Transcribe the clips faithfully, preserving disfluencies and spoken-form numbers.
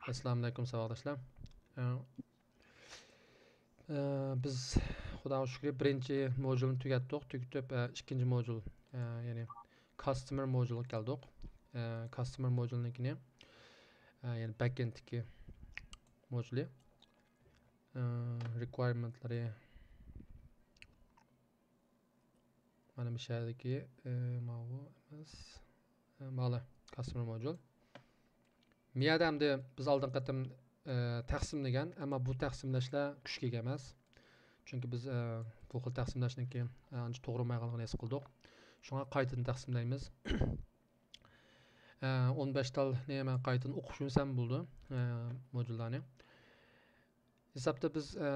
ئەسسالامۇئەلەيكۇم ساۋاقداشلار. ئە، ئە، بىز خۇداغا شۈكرى بىرىنچى موجۇلنى تۈگەتتۇق. تۈگىتىپ، ئە، ئىككىنچى موجۇل، ئە، يەنى كاستمېر موجۇلغا كەلدۇق. ئە، كاستمېر موجۇلنىڭكىنى، ئە، يەنى بەكئېندتىكى موجۇلى. ئە، رىكۋايرمېنتلىرى مانا مۇشۇ يەردىكى، ئە، ماۋۇ ئەمەس. ئە، مانا كاستمېر موجۇل. مۇ يەردە ئەمدى بىز ئالدىنقى قېتىم، ئە، تەقسىملىگەن، ئەمما بۇ تەقسىملەشلەر كۈچكە ئىگە ئەمەس. چۈنكى بىز، ئە، بۇ خىل تەقسىملەشنىڭكى، ئە، ئانچە توغرا بولمايدىغانلىقىنى ھېس قىلدۇق. شۇڭا قايتىدىن تەقسىملەيمىز. ئە، ئون بەش تالنى مەن قايتىدىن ئوقۇپ يۈرسەم بولىدۇ، ئە، موجۇللارنى. ھېسابتا بىز، ئە،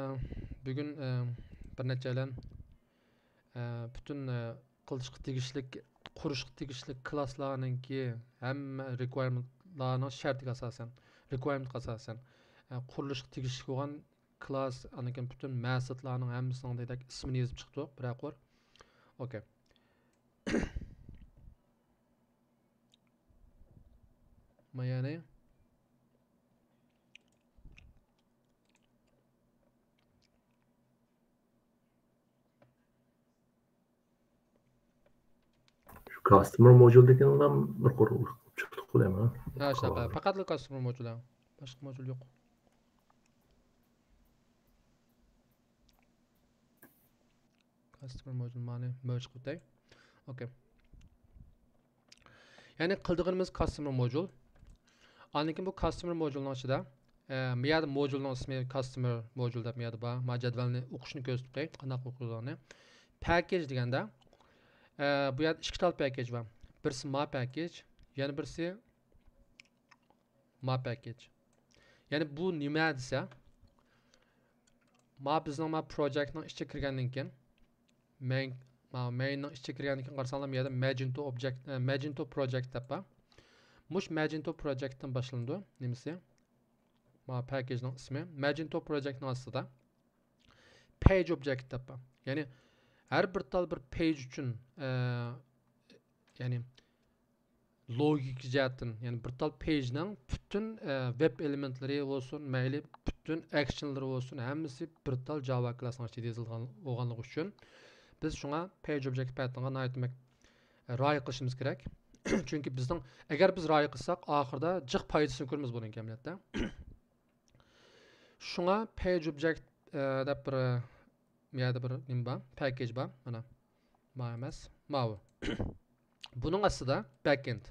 بۈگۈن، ئە، بىر نەچچەيلەن، ئە، پۈتۈن، ئە، قىلىشقا تېگىشلىك، قۇرۇشقا تېگىشلىك كلاسلارنىڭكى ھەممە رىكۋايرمېنتلارنىڭ شەرتىگە ئاساسەن، رىكۋايرمېنتقا ئاساسەن، ئە، قۇرۇلۇشقا تېگىشلىك بولغان كلاس، ئاندىن كېيىن پۈتۈن مەسىلەرنىڭ ھەممىسىنىڭ دېگۈدەك ئىسمىنى يېزىپ چىقتۇق بىرەر قۇر. ئوكەي. مايەنى. شۇ كاستمېر موجۇل دېگەنلەر بىر قۇر چىقتى قۇلەيما. ھە، شۇنداق. پەقەتلا كاستمېر موجۇل، ھە. باشقا موجۇل يوق. كاستمېر موجۇل مانى مېرج قىلىپ ئۆتەي. ئوكەي. يەنى قىلىدىغىنىمىز كاستمېر موجۇل. ئاندىن كېيىن بۇ كاستمېر موجۇلنىڭ ئىچىدە، ئە، بۇ يەردە موجۇلنىڭ ئىسمى كاستمېر موجۇل دەپ بۇ يەردە بار. مانا جەدۋەلنى ئوقۇشنى كۆرسىتىپ قوياي، قانداق ئوقۇيدىغىنىنى. پەككېج دېگەندە، ئە، بۇ يەردە ئىككى تال پەككېج بار. بىرسى ما پەككېج، يەنە بىرسى ما پەككېج. يەنى بۇ نېمە دېسە، ما بىزنىڭ ما پروجېكتنىڭ ئىچىگە كىرگەندىن كېيىن، مەين، ما مەيننىڭ ئىچىگە كىرگەندىن كېيىن قارىساڭلار، بۇ يەردە ماجېنتو ئوبجېكت، ئە، ماجېنتو پروجېكت دەپ بار. مۇشۇ ماجېنتو پروجېكتتىن باشلىنىدۇ نېمىسى؟ ما پەككېجنىڭ ئىسمى. ماجېنتو پروجېكتنىڭ ئاستىدا پەيج ئوبجېكت دەپ بار. يەنى ھەر بىر تال بىر پەيج ئۈچۈن، ئە، يەنى لوگىكا جەھەتتىن، يەنى بىر تال پەيجنىڭ پۈتۈن، ئە، ۋېب ئېلېمېنتلىرى بولسۇن، مەيلى پۈتۈن ئەكشنلىرى بولسۇن، ھەممىسى بىر تال جاۋا كلاسنىڭ ئىچىدە يېزىلغان بولغانلىقى ئۈچۈن، بىز شۇڭا پەيج ئوبجېكت پەتىنغا ناھايىتى مەك-، رىئايە قىلىشىمىز كېرەك. چۈنكى بىزنىڭ، ئەگەر بىز رىئايە قىلساق، ئاخىرىدا جىق پايدىسىنى كۆرىمىز بۇنىڭ ئەمەلىيەتتە. شۇڭا پەيج ئوبجېكت، ئە، دەپ بىر، بۇ يەردە بىر نېمە بار، پەككېج بار. مانا، ما ئەمەس، ماۋۇ. بۇنىڭ ئاستىدا بەكئېند.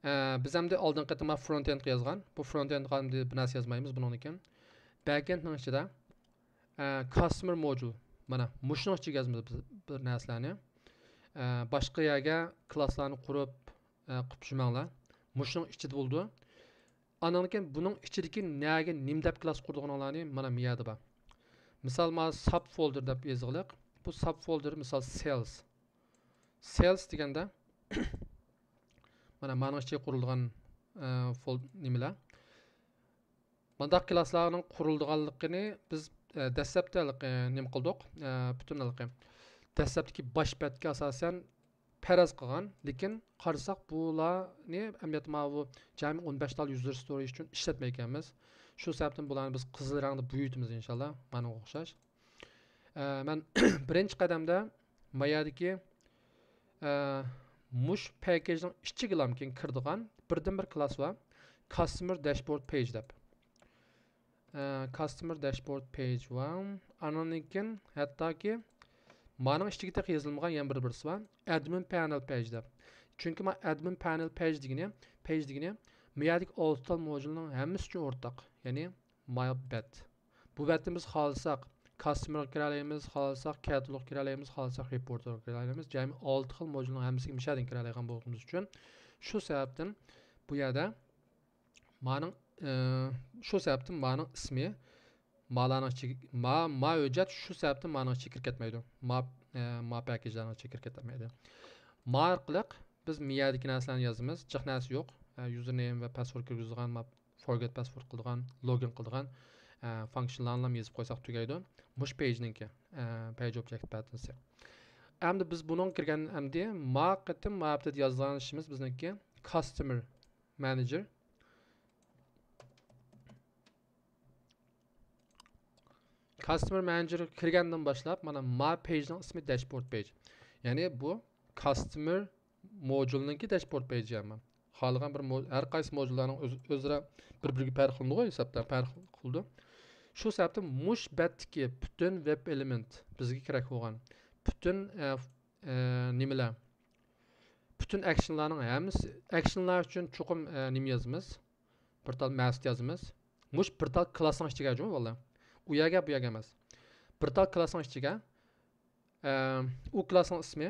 ئە، بىز ئەمدى ئالدىنقى قېتىم فرونتئېندقا يازغان. بۇ فرونتئېندقا ئەمدى بىر نەرسە يازمايمىز بۇنىڭدىن كېيىن. بەكئېندنىڭ ئىچىدە، ئە، كاستمېر موجۇل. مانا، مۇشۇنىڭ ئىچىگە يازىمىز بىز بىر نەرسىلەرنى. ئە، باشقا يەرگە كلاسلارنى قۇرۇپ، ئە، قىلىپ يۈرمەڭلار. مۇشۇنىڭ ئىچىدە بولىدۇ. ئاندىن كېيىن بۇنىڭ ئىچىدىكى نەگە نېمە دەپ كلاس قۇرىدىغىنىڭلارنى مانا مۇ يەردە بار. مىسال، مانا ساب فولدېر دەپ يېزىغلىق. بۇ ساب فولدېر، مىسال، سېلز. سېلز دېگەندە، مانا مانىڭ ئىچىگە قۇرۇلىدىغان، ئە، فول-، نېمىلەر. مانداق كلاسلارنىڭ قۇرۇلىدىغانلىقىنى بىز، ئە، دەسلەپتە ھېلىقى نېمە قىلدۇق؟ ئە، پۈتۈن ھېلىقى دەسلەپتىكى باش بەتكە ئاساسەن پەرەز قىلغان، لېكىن قارىساق، بۇلارنى ئەمەلىيەتتە ماۋۇ جەمئىي ئون بەش تال يۇزەر ستورېج ئۈچۈن ئىشلەتمەيدىكەنمىز. شۇ سەۋەبتىن بۇلارنى بىز قىزىل رەڭدە بويىتىمىز، ئىنشاللا، مانىڭغا ئوخشاش. ئە، مەن بىرىنچى قەدەمدە ما يەردىكى، ئە، مۇشۇ پەككېجنىڭ ئىچىگىلام كېيىن كىرىدىغان بىردىنبىر كلاس بار، كاستمېر داشبورد پەيج دەپ. ئە، كاستمېر داشبورد پەيج بار. ئانىڭدىن كېيىن ھەتتاكى مانىڭ ئىچىگە تېخى يېزىلمىغان يەنە بىر بىرسى بار، ئادمىن پانېل پەيج دەپ. چۈنكى ما ئادمىن پانېل پەيج دېگىنى، پەيج دېگىنى ما يەردىكى ئالتە تال موجۇلنىڭ ھەممىسى ئۈچۈن ئورتاق، يەنى ما بەت. بۇ بەتتىن بىز خالىساق كاستمېرغا كىرەلەيمىز، خالىساق كاتالوگقا كىرەلەيمىز، خالىساق رېپورتىرغا كىرەلەيمىز. جەمئىي ئالتە خىل موجۇلنىڭ ھەممىسىگە مۇشۇ يەردىن كىرەلەيدىغان بولغىنىمىز ئۈچۈن، شۇ سەۋەبتىن بۇ يەردە مانىڭ، ئى، شۇ سەۋەبتىن مانىڭ ئىسمى مالارنىڭ ئىچىگە، ما، ما ھۆججەت شۇ سەۋەبتىن مانىڭ ئىچىگە كىرىپ كەتمەيدۇ. ما، ئى، ما پەككېجلەرنىڭ ئىچىگە كىرىپ كەتمەيدۇ. ما ئارقىلىق بىز مۇ يەردىكى نەرسىلەرنى يازىمىز. جىق نەرسە يوق. ئى، يۇزېرنېيم ۋە پاسۋورد كىرگۈزىدىغان، ما فورگېت پاسۋورد قىلىدىغان، لوگىن قىلىدىغان، ئە، فانكشنلارنىلا يېزىپ قويساق تۈگەيدۇ. مۇشۇ پەيجنىڭكى، ئە، پەيج ئوبجېكت پەتىنسى. ئەمدى بىز بۇنىڭغا كىرگەن ئەمدى ما قېتىم ما ھەپتىدە يازغان ئىشىمىز بىزنىڭكى كاستمېر مانېجېر. كاستمېر مانېجېرغا كىرگەندىن باشلاپ، مانا، ما پېيجنىڭ ئىسمى داشبورد پېيج. يەنى بۇ كاستمېر موجۇلنىڭكى داشبورد پېيجى ئەمما. خالىغان بىر مو-، ھەر قايسى موجۇللارنىڭ ئۆز-، ئۆزئارا بىر-بىرىگە پەرق قىلىنىدىغۇ، ھېسابتا پەرق قىلىدۇ. شۇ سەۋەبتىن مۇش بەتتىكى پۈتۈن ۋېب ئېلېمېنت بىزگە كېرەك بولغان پۈتۈن، ئە، ئە، نېمىلەر، پۈتۈن ئەكشنلارنىڭ ھەممىسى، ئەكشنلار ئۈچۈن چوقۇم، ئە، نېمە يازىمىز؟ بىر تال مەسىلە يازىمىز. مۇش بىر تال كلاسنىڭ ئىچىگە جۇمۇ بالىلار. ئۇ يەرگە، بۇ يەرگە ئەمەس. بىر تال كلاسنىڭ ئىچىگە، ئە، ئۇ كلاسنىڭ ئىسمى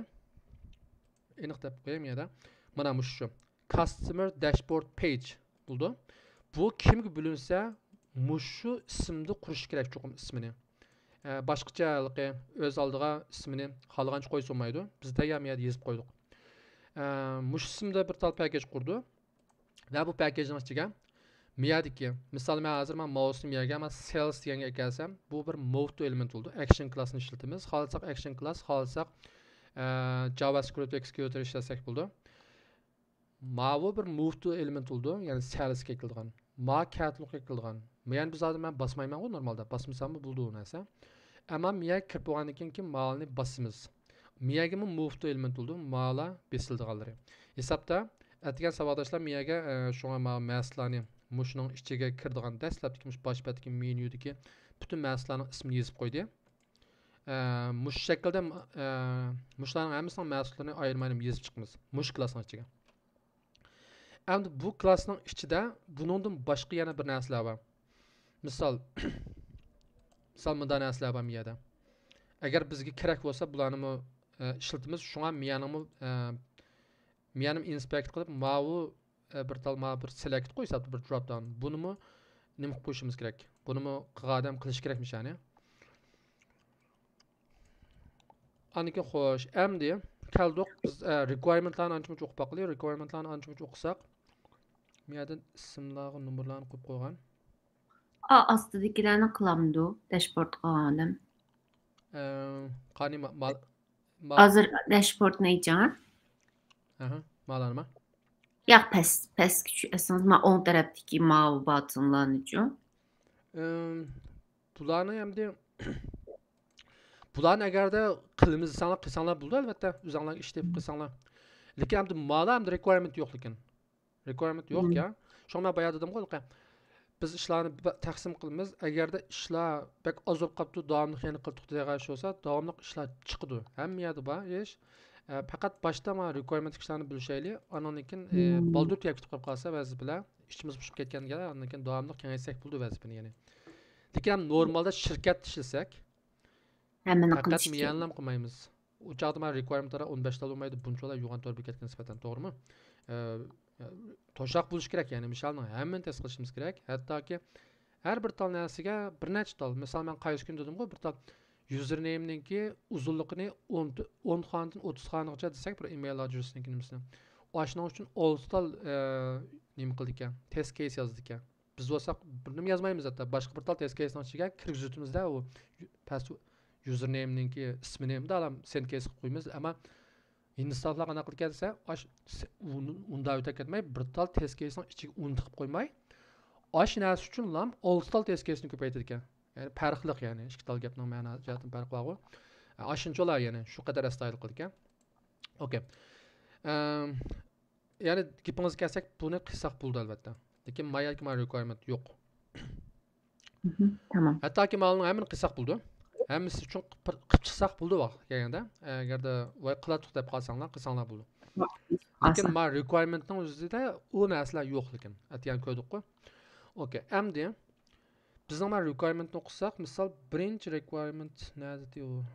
ئېنىق دەپ قوياي مۇ يەردە. مانا مۇشۇ شۇ. كاستمېر داشبورد پېيج بولىدۇ. بۇ كىمگە بۆلۈنسە، مۇشۇ ئىسىمدا قۇرۇش كېرەك چوقۇم ئىسمىنى. ئە، باشقىچە ھېلىقى ئۆز ئالدىغا ئىسمىنى خالىغانچە قويسا بولمايدۇ. بىز تەييار مۇ يەردە يېزىپ قويدۇق. ئە، مۇشۇ ئىسىمدا بىر تال پەكەج قۇردۇق. ۋە بۇ پەكەجنىڭ ئىچىگە مۇ يەردىكى، مىسال، مەن ھازىر مانا ماۋسنى مۇ يەرگە، مانا سېلز دېگەنگە ئەكەلسەم، بۇ بىر موۋ تۇ ئېلېمېنت بولىدۇ. ئەكشن كلاسنى ئىشلىتىمىز. خالىساق ئەكشن كلاس، خالىساق، ئە، جاۋاسكرىپت ئېكسكيۇتېر ئىشلەتسەك بولىدۇ. ماۋۇ بىر موۋ تۇ ئېلېمېنت بولىدۇ، يەنى سېلزكە كېلىدىغان. ما كاتالوگقا كېلىدىغان. يەنى بىز ھازىر مەن باسمايمەنغۇ نورمالدا، باسمىساممۇ بولىدۇ ئۇ نەرسە. ئەمما مۇ يەرگە كىرىپ بولغاندىن كېيىنكى مالنى باسىمىز. مۇ يەرگىمۇ موۋ تۇ ئېلېمېنت بولىدۇ، مالا بېسىلىدىغانلىرى. ھېسابتا ئەتىگەن ساۋاقداشلار مۇ يەرگە، ئە، شۇڭا ما مەسىلىنى مۇشۇنىڭ ئىچىگە كىرىدىغان دەسلەپتىكى مۇشۇ باش بەتتىكى مېنيۇدىكى پۈتۈن مەسىلىنىڭ ئىسمىنى يېزىپ قويدى. ئە، مۇشۇ شەكىلدە، ئە، مۇشۇلارنىڭ ھەممىسىنىڭ مەسىلىنى ئايرىم-ئايرىم يېزىپ چىقىمىز مۇشۇ كلاسنىڭ ئىچىگە. ئەمدى بۇ كلاسنىڭ ئىچىدە بۇنىڭدىن باشقا يەنە بىر نەرسىلەر بار. مىسال، مىسال، مۇنداق نەرسىلەر بار مۇ يەردە. ئەگەر بىزگە كېرەك بولسا، بۇلارنىمۇ، ئە، ئىشلىتىمىز. شۇڭا مۇ يەرنىڭمۇ، ئە، مۇ يەرنىمۇ ئىنسپېكت قىلىپ، ماۋۇ، ئە، بىر تال، ماۋۇ بىر سېلېكت قويساق، بىر دروپ داۋن. بۇنىمۇ نېمە قىلىپ قويۇشىمىز كېرەك؟ بۇنىمۇ قىلغان ئادەم قىلىشى كېرەكمىش، يەنى. ئاندىن كېيىن، خوش، ئەمدى كەلدۇق. بىز، ئە، رىكۋايرمېنتلارنى ئانچە-مۇنچە ئوقۇپ باقىلى. رىكۋايرمېنتلارنى ئانچە-مۇنچە ئوقۇساق، مۇ يەردىن ئىسىملارغا نومۇرلارنى قويۇپ قويغان. ئا، ئاستىدىكىلەرنى قىلامدۇ؟ داشبورد قىلغان ئادەم. ئە، قانى ما-، ما-، ما-، ھازىر داشبوردنى ئېچىڭ. ئەھە، مالارما؟ ياق، پەس، پەسكە چۈشۈرسىڭىز، ما ئوڭ تەرەپتىكى ماۋۇ باتونلارنىچۇ؟ ئىم، بۇلارنى ئەمدى، بۇلارنى ئەگەردە قىلىمىز دېسەڭلار، قىلساڭلار بولىدۇ، ئەلۋەتتە، ئۆزۈڭلار ئىشلىتىپ قىلساڭلار. لېكىن ئەمدى مالا ئەمدى رىكۋايرمېنت يوق، لېكىن. رىكۋايرمېنت يوق يا. شۇڭا مەن بايا دېدىمغۇ، بىز ئىشلارنى بە-، تەقسىم قىلىمىز. ئەگەردە ئىشلار بەك ئاز بولۇپ قاپتۇ، داۋاملىق يەنە قىلىپ تۇرۇۋېرىش بولسا، داۋاملىق ئىشلار چىقىدۇ. ھەممە يەردە بار ئىش. ئە، پەقەت باشتا مانا رىكۋايرمېنت ئىشلارنى بىلىشەيلى. ئاندىن كېيىن، ئە، بالدۇر تۈگەپ كېتىپ قالسا ۋەزىپىلەر، ئىچىمىز پۇشۇپ كەتكەندە، ئاندىن كېيىن داۋاملىق كېڭەيتسەك بولىدۇ ۋەزىپىنى يەنى. لېكىن ھەم نورمالدا شىركەتتە ئىشلىسەك، ھەممىنى پەقەت قىلىش كېرەك. مىيەنلام قىلمايمىز. ئۇ چاغدا مانا رىكۋايرمېنتلار ئون بەش تال بولمايدۇ، بۇنچىلا يوغان تور بېكەتكە نىسبەتەن، توغرىمۇ؟ ئە، توشاق بولۇشى كېرەك، يەنى مىشالنىڭ ھەممىنى تەست قىلىشىمىز كېرەك. ھەتتاكى ھەر بىر تال نەرسىگە بىر نەچچە تال. مىسال، مەن قايسى كۈنى دېدىمغۇ، بىر تال يۇزېرنېيمنىڭكى ئۇزۇنلۇقىنى ئون، ئون خانىدىن ئوتتۇز خانىغىچە دېسەك، بىر ئىمېيل ئادرېسىنىڭكى نېمىسىنى. ئاشۇنىڭ ئۈچۈن ئالتە تال، ئە، نېمە قىلىدىكەن، تېست كېيس يازىدىكەن. بىز بولساق بىرنېمە يازمايمىز ھەتتا. باشقا بىر تال تېست كېيسنىڭ ئىچىگە كىرگۈزۈۋېتىمىزدە، ئۇ پەس يۇزېرنېيمنىڭكى ئىسمىنى مۇنداق سېند كېيسقا قويىمىز. ئەمما ھىندىستانلىقلار قانداق قىلىدىكەن دېسە، ئۇندا ئۆتۈپ كەتمەي، بىر تال تېست كېيسنىڭ ئىچىگە ئۇنى تىقىپ قويماي، ئاشۇ نەرسە ئۈچۈنلا ئالتە تال تېست كېيسنى كۆپەيتىدىكەن. يەنى پەرقلىق، يەنى ئىككى تال گەپنىڭ مەنا جەھەتتىن پەرقى بارغۇ. ئاشۇنچىلا يەنى شۇ قەدەر ئەستايىدىل قىلىدىكەن. ئوكەي. ئەم، يەنى گېپىڭىزگە كەلسەك، بۇنى قىلساق بولىدۇ، ئەلۋەتتە. لېكىن ما يەردىكى ما رىكۋايرمېنت يوق. مھم، تامام. ھەتتاكى مالنىڭ ھەممىنى قىلساق بولىدۇ. ھەممىسى ئۈچۈن قىپ-، قىپ چىقساق بولىدۇ ۋاقىت كەلگەندە. ئگەردە ۋاي قىلاتتۇق دەپ قالساڭلار، قىلساڭلار بولىدۇ. لېكىن ئاسان. ما رىكۋايرمېنتنىڭ ئۆزىدە ئۇ نەرسىلەر يوق، لېكىن ئەتىگەن كۆردۇققۇ. ئوكەي، ئەمدى بىزنىڭ ما رىكۋايرمېنتنى ئوقۇساق، مىسال، بىرىنچى رىكۋايرمېنت نەدىتى ئۇ؟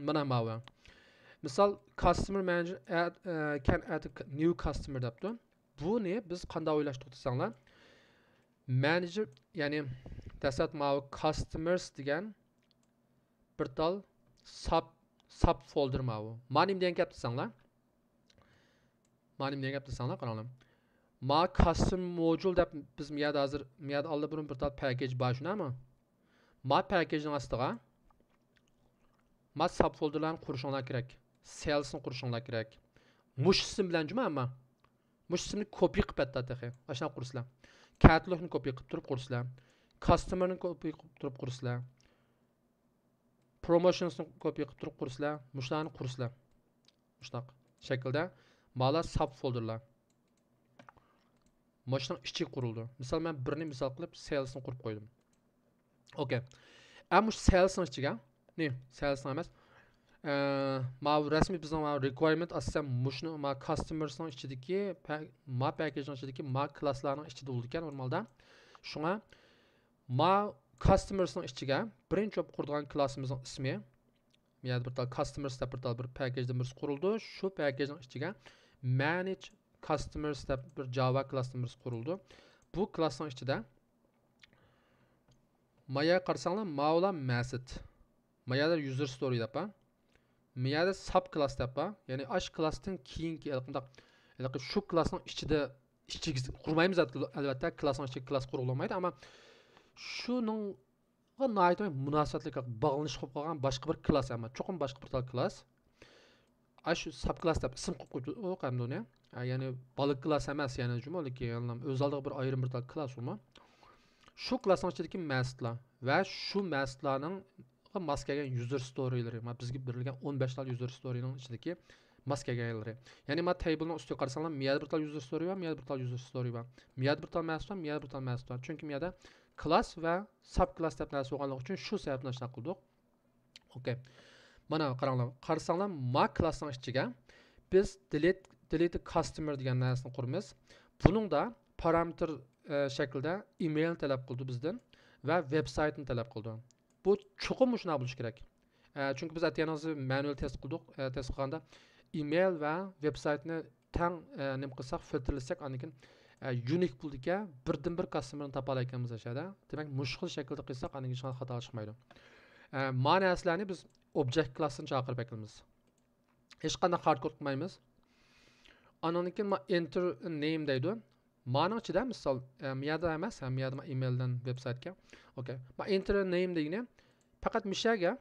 مانا ماۋۇ. مىسال، customer manager add، ئە، can add a new customer دەپتۇ. بۇنى بىز قانداق ئويلاشتۇق دېسەڭلار، مانېجېر، يەنى دەسلەپ ماۋۇ customers دېگەن بىر تال ساب، ساب فولدېر ماۋۇ. ما نېمە دېگەن گەپ دېسەڭلار، ما نېمە دېگەن گەپ دېسەڭلار، قاراڭلار. ما كاستمېر موجۇل دەپ بىز مۇ يەردە ھازىر، مۇ يەردە ئاللىبۇرۇن بىر تال پەكەج بار، شۇنداقمۇ؟ ما پەكەجنىڭ ئاستىغا ما ساب فولدېرلارنى قۇرۇشۇڭلار كېرەك. سېلسنى قۇرۇشۇڭلار كېرەك. مۇشۇ ئىسىم بىلەن جۇمۇ ئەمما. مۇشۇ ئىسىمنى كوپىي قىلىپ ھەتتا تېخى. ئاشۇنداق قۇرىسىلەر. كاتالوگنى كوپىي قىلىپ تۇرۇپ قۇرىسىلەر. كاستمېرنى كوپىي قىلىپ تۇرۇپ قۇرىسىلەر. پروموشنسنى كوپىي قىلىپ تۇرۇپ قۇرىسىلەر، مۇشۇلارنى قۇرىسىلەر. مۇشۇنداق شەكىلدە. مالا ساب فولدېرلار. مۇشۇنىڭ ئىچىگە قۇرۇلىدۇ. مىسال، مەن بىرنى مىسال قىلىپ سېلسنى قۇرۇپ قويدۇم. ئوكەي. ئە، مۇشۇ سېلسنىڭ ئىچىگە، نى، سېلسنىڭ ئەمەس. ئە، ماۋۇ رەسمىي بىزنىڭ ماۋۇ رېكۋايرمېنت ئاساسەن مۇشۇنى ما كاستمېرسنىڭ ئىچىدىكى پە-، ما پەككېجنىڭ ئىچىدىكى ما كلاسلارنىڭ ئىچىدە بولىدىكەن نورمالدا. شۇڭا ما كاستمېرسنىڭ ئىچىگە بىرىنچى بولۇپ قۇرىدىغان كلاسىمىزنىڭ ئىسمى، مۇ يەردە بىر تال كاستمېرس دەپ بىر تال بىر پەككېجدىن بىرسى قۇرۇلىدۇ. شۇ پەككېجنىڭ ئىچىگە مانېج كاستمېرس دەپ بىر جاۋا كلاستىن بىرسى قۇرۇلىدۇ. بۇ كلاسنىڭ ئىچىدە ما يەرگە قارىساڭلار، ماۋۇلار مەسىت. ما يەردە يۇزېر ستورى دەپ بار. ما يەردە ساب كلاس دەپ بار. يەنى ئاش كلاستىن كېيىنكى ھېلىقى مۇنداق، ھېلىقى شۇ كلاسنىڭ ئىچىدە، ئىچىگە قۇرمايمىز، ئەلۋەتتە، كلاسنىڭ ئىچىگە كلاس قۇرغىلى بولمايدۇ، ئەمما شۇنىڭغا ناھايىتى مۇناسىۋەتلىك باغلىنىشىپ قالغان باشقا بىر كلاس، ئەمما چوقۇم باشقا بىر تال كلاس. ئاشۇ ساب كلاس دەپ ئىسىم قويۇپ قويۇپتۇ قەمدۇنى. يەنى بالا كلاس ئەمەس، يەنى جۇمۇ، لېكىن ئۆز ئالدىغا بىر ئايرىم بىر تال كلاس ئۇمۇ. شۇ كلاسنىڭ ئىچىدىكى مەسىتلار ۋە شۇ مەسىتلارنىڭ ماس كەلگەن يۇزېر ستورىلىرى، ما بىزگە بېرىلگەن ئون بەش تال يۇزېر ستورىنىڭ ئىچىدىكى ماس كەلگەنلىرى. يەنى ما تەيبىلنىڭ ئۈستىگە قارىساڭلار، مىيەدە بىر تال يۇزېر ستورى بار، مىيەدە بىر تال يۇزېر ستورى بار، مىيەدە بىر تال مەسىت بار، مىيەدە بىر تال مەسىت بار. چۈنكى مىيەدە كلاس ۋە ساب كلاس دەپ نەرسە بولغانلىقى ئۈچۈن شۇ سەۋەبتىن ئاشۇنداق قىلدۇق. ئوكەي. مانا قاراڭلار، قارىساڭلار، ما كلاسنىڭ ئىچىگە بىز دېلىت، دېلىت كاستمېر دېگەن نەرسىنى قۇرىمىز. بۇنىڭدا پارامېتىر، ئە، شەكلىدە ئىمېيلنى تەلەپ قىلىدۇ بىزدىن ۋە ۋېبسايتنى تەلەپ قىلىدۇ. بۇ چوقۇم مۇشۇنداق بولۇشى كېرەك. ئە، چۈنكى بىز ئەتىگەن ھازىر مانۇئال تېست قىلدۇق. ئە، تېست قىلغاندا ئىمېيل ۋە ۋېبسايتنى تەڭ، ئە، نېمە قىلساق، فىلتىرلىسەك، ئاندىن كېيىن، ئە، يۇنىك پۇلدىكى بىردىن بىر كاستمېرنى تاپالايكەنمىز ئەشەدە. دېمەك، مۇشۇ خىل شەكىلدە قىلساق، ئاندىن كېيىن ھېچقانداق خاتا چىقمايدۇ. ئە، ما نەرسىلەرنى بىز ئوبجېكت كلاستىن چاقىرىپ ئەكىلىمىز. ھېچقانداق ھارد كود قىلمايمىز. ئاندىن كېيىن ما ئېنتېر نېيم دەيدۇ. مانىڭ ئىچىدە مىسال، ئە، مىيەدە ئەمەس، ھە، مىيەدە ما ئىمېيلدىن ۋېبسايتقا. ئوكەي. ما ئېنتېر نېيم دېگىنى پەقەت مىشەگە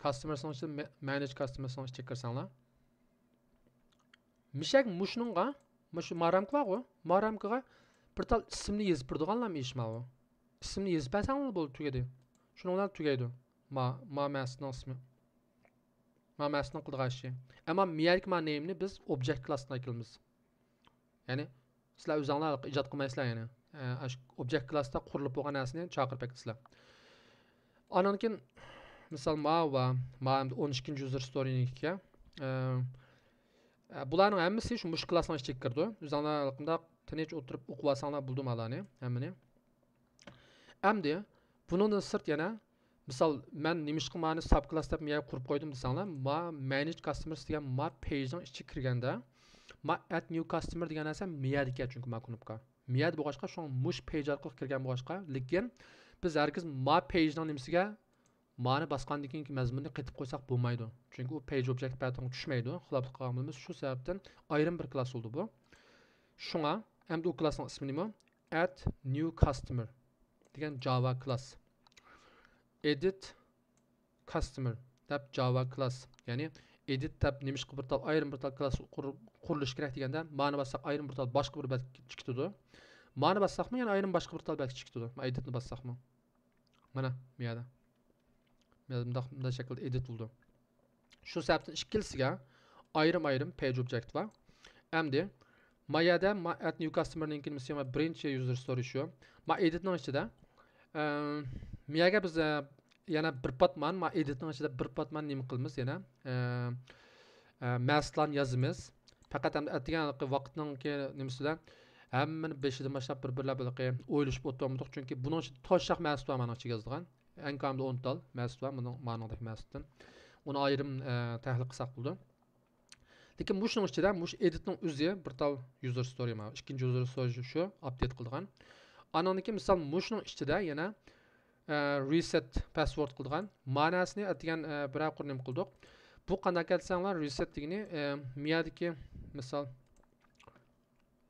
كاستمېرسنىڭ ئىچىدە، مە-، مانېج كاستمېرسنىڭ ئىچىگە كىرسەڭلار. مىشەك مۇشۇنىڭغا، مۇشۇ ما رامكا بارغۇ، ما رامكىغا بىر تال ئىسىمنى يېزىپ بېرىدىغانلارمۇ ئىش ماۋۇ. ئىسىمنى يېزىپ بەرسەڭلار بولدى، تۈگىدى. شۇنىڭ بىلەن تۈگەيدۇ. ما، ما مەسىتنىڭ ئىسمى. ما مەسىتنىڭ قىلىدىغان ئىشى. ئەمما مىيەدىكى ما نېيمنى بىز ئوبجېكت كلاستىن ئەكېلىمىز. يەنى سىلەر ئۆزۈڭلار ئىجاد قىلمايسىلەر، يەنى، ئە، ئاشۇ ئوبجېكت كلاستا قۇرۇلۇپ بولغان نەرسىنى چاقىرىپ بەكتىسىلەر. ئانان كېيىن، مىسال، ماۋۇ بار، ما ئەمدى ئون ئىككىنچى يۇزېر ستورىنىڭكى. ئە، ئە، بۇلارنىڭ ھەممىسى شۇ مۇشۇ كلاسنىڭ ئىچىگە كىرىدۇ. ئۆزۈڭلار قانداق تىنچ ئولتۇرۇپ ئوقۇۋالساڭلار بولدى مالارنى، ھەممىنى. ئەمدى بۇنىڭدىن سىرت يەنە، مىسال، مەن نېمىشقا مانى ساب كلاس دەپ مىيەگە قۇرۇپ قويدۇم دېسەڭلار، ما مانېج كاستمېرس دېگەن ما پەيجنىڭ ئىچىگە كىرگەندە، ما ئەد نيۇ كاستمېر دېگەن نەرسە مىيەدىكەن، چۈنكى ما كۇنۇپكا. مىيەدە بولغاچقا، شۇڭا مۇش پەيج ئارقىلىق كىرگەن بولغاچقا، لېكىن بىز ھەرگىز ما پەيجنىڭ نېمىسىگە مانى باسقاندىن كېيىنكى مەزمۇننى قېتىپ قويساق بولمايدۇ. چۈنكى ئۇ پەيج ئوبجېكت پەتىڭ چۈشمەيدۇ، خىلاپلىق قىلغان بولىمىز. شۇ سەۋەبتىن ئايرىم بىر كلاس بولدى بۇ. شۇڭا ئەمدى ئۇ كلاسنىڭ ئىسمى نېمە؟ ئەد نيۇ كاستمېر دېگەن جاۋا كلاس. ئېدىت كاستمېر دەپ جاۋا كلاس. يەنى ئېدىت دەپ نېمىشقا بىر تال، ئايرىم بىر تال كلاس قۇر-، قۇرۇلۇشى كېرەك دېگەندە، مانى باسساق ئايرىم بىر تال باشقا بىر بەتكە چىقىدۇ. مانى باسساقمۇ يەنە ئايرىم باشقا بىر تال بەتكە چىقىدۇ. ئېدىتنى باسساقمۇ. مانا بۇ يەردە. مانا مۇنداق، مۇنداق شەكىلدە ئېدىت بولىدۇ. شۇ سەۋەبتىن ئىككىلىسىگە ئايرىم-ئايرىم پەيج ئوبجېكت بار. ئەمدى ما يەردە ما ئەد نيۇ كاستمېرنىڭكى نېمىسى، ما بىرىنچى يۇزېر ستورى شۇ. ما ئېدىتنىڭ ئىچىدە، ئە، ما يەرگە بىز، ئە، يەنە بىر پات مان، ما ئېدىتنىڭ ئىچىدە بىر پات مان نېمە قىلىمىز يەنە؟ ئە، ئە، مەسىتلارنى يازىمىز. پەقەت ئەمدى ئەتىگەن ۋاقىتنىڭكى نېمىسىدە ھەممىنى بېشىدىن باشلاپ بىر-بىرلەپ ھېلىقى ئويلىشىپ ئولتۇرمىدۇق، چۈنكى بۇنىڭ ئىچىدە توشاق مەسىت بار مانىڭ ئىچىگە يازىدىغان. ئەڭ كامىدا ئون تال مەسىت بار، بۇنىڭ مانىڭدەك مەسىتتىن. ئۇنى ئايرىم، ئە، تەھلىل قىلساق بولىدۇ. لېكىن مۇشۇنىڭ ئىچىدە، مۇشۇ ئېدىتنىڭ ئۆزى بىر تال يۇزېر ستورى، مانا ئىككىنچى يۇزېر ستورى شۇ ئاپدېيت قىلىدىغان. ئانىڭدىن كېيىن مىسال مۇشۇنىڭ ئىچىدە يەنە، ئە، رىسېت پاسۋورد قىلىدىغان. مانىسىنى ئەتىگەن، ئە، بىرەر قۇر نېمە قىلدۇق. بۇ قانداق ئەكەلسەڭلار، رىسېت دېگىنى، ئە، مىيەدىكى مىسال،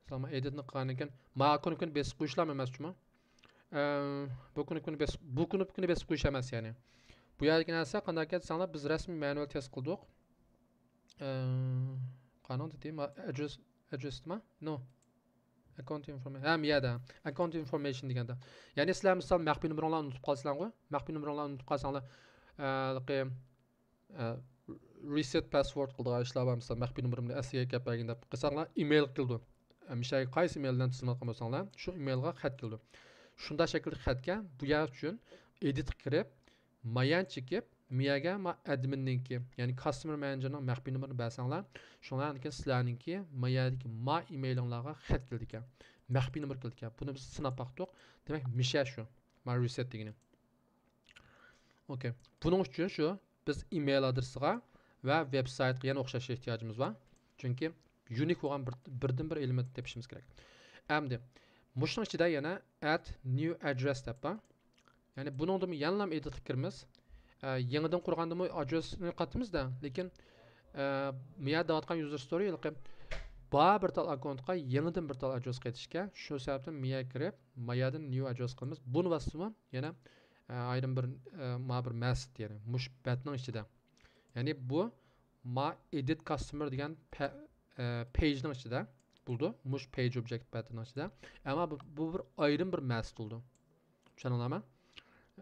مىسال، مەن ئېدىتنى قىلغاندىن كېيىن، ما كۇنۇپكىنى بېسىپ قويۇشلام ئەمەس جۇمۇ. ئە، بۇ كۇنۇپكىنى بېسىپ، بۇ كۇنۇپكىنى بېسىپ قويۇش ئەمەس، يەنى. بۇ يەردىكى نەرسە قانداق ئەكەلسەڭلار، بىز رەسمىي مانۇئال تېست قىلدۇق. ئە، قانۇن دېدى، ما، ئەدرېس، ئەدرېسما؟ نو. ئەكاونت ئىنفورمېيشن، ھە، مۇ يەردە ئەكاونت ئىنفورمېيشن دېگەندە، يەنى سىلەر مىسال مەخپىي نومۇرۇڭلارنى ئۇنتۇپ قالساڭغۇ، مەخپىي نومۇرۇڭلارنى ئۇنتۇپ قالساڭلار، ئە، ھېلىقى، ئە، رىسېت پاسۋورد قىلىدىغان ئىشلار بار، مىسال مەخپىي نومۇرۇمنى ئەسلىگە ئەكەپ بەرگىن دەپ قىلساڭلار، ئىمېيل كېلىدۇ. ئە، مىشەگە قايسى ئىمېيل بىلەن تىزىملاتقان بولساڭلار، شۇ ئىمېيلغا خەت كېلىدۇ. شۇنداق شەكىلدىكى خەتكە بۇ يەر ئۈچۈن ئېدىتقا كىرىپ، مايان چېكىپ، مىيەگە ما ئادمىننىڭكى، يەنى كاستمېر مانېجېرنىڭ مەخپىي نومۇرىنى بەرسەڭلار، شۇڭلارنىڭكى سىلەرنىڭكى مايەدىكى ما ئىمېيلىڭلارغا خەت كېلىدىكەن. مەخپىي نومۇر كېلىدىكەن. بۇنى بىز سىناپ باقتۇق. دېمەك، مىشە شۇ. ما رىسېت دېگىنى. ئوكەي. بۇنىڭ ئۈچۈن شۇ، بىز ئىمېيل ئادرېسىغا ۋە ۋېب سايتقا يەنە ئوخشاش ئېھتىياجىمىز بار. چۈنكى يۇنىك بولغان بىر، بىردىنبىر ئېلېمېنت تېپىشىمىز كېرەك. ئەمدى مۇشۇنىڭ ئىچىدە يەنە ئەد نيۇ ئەدرېس دەپ بار. يەنى بۇنىڭدىمۇ يەنىلا ئېدىتقا كىرىمىز. ئە، يېڭىدىن قۇرغاندىمۇ ئادرېسنى قاتىمىزدا، لېكىن، ئە، مىيە دەۋاتقان يۇزېر ستورى ھېلىقى بار بىر تال ئاككاونتقا يېڭىدىن بىر تال ئادرېس قېتىشكەن. شۇ سەۋەبتىن مىيە كىرىپ، مايادىن نيۇ ئادرېس قىلىمىز. بۇنى باسسىمۇ يەنە، ئە، ئايرىم بىر، ئە، ما بىر مەسىت، يەنى مۇش بەتنىڭ ئىچىدە. يەنى بۇ ما ئېدىت كاستمېر دېگەن پە-، ئە، پەيجنىڭ ئىچىدە بولىدۇ. مۇش پەيج ئوبجېكت بەتنىڭ ئىچىدە. ئەمما بۇ، بۇ بىر ئايرىم بىر مەسىت بولىدۇ. چۈشەندىڭلارمۇ؟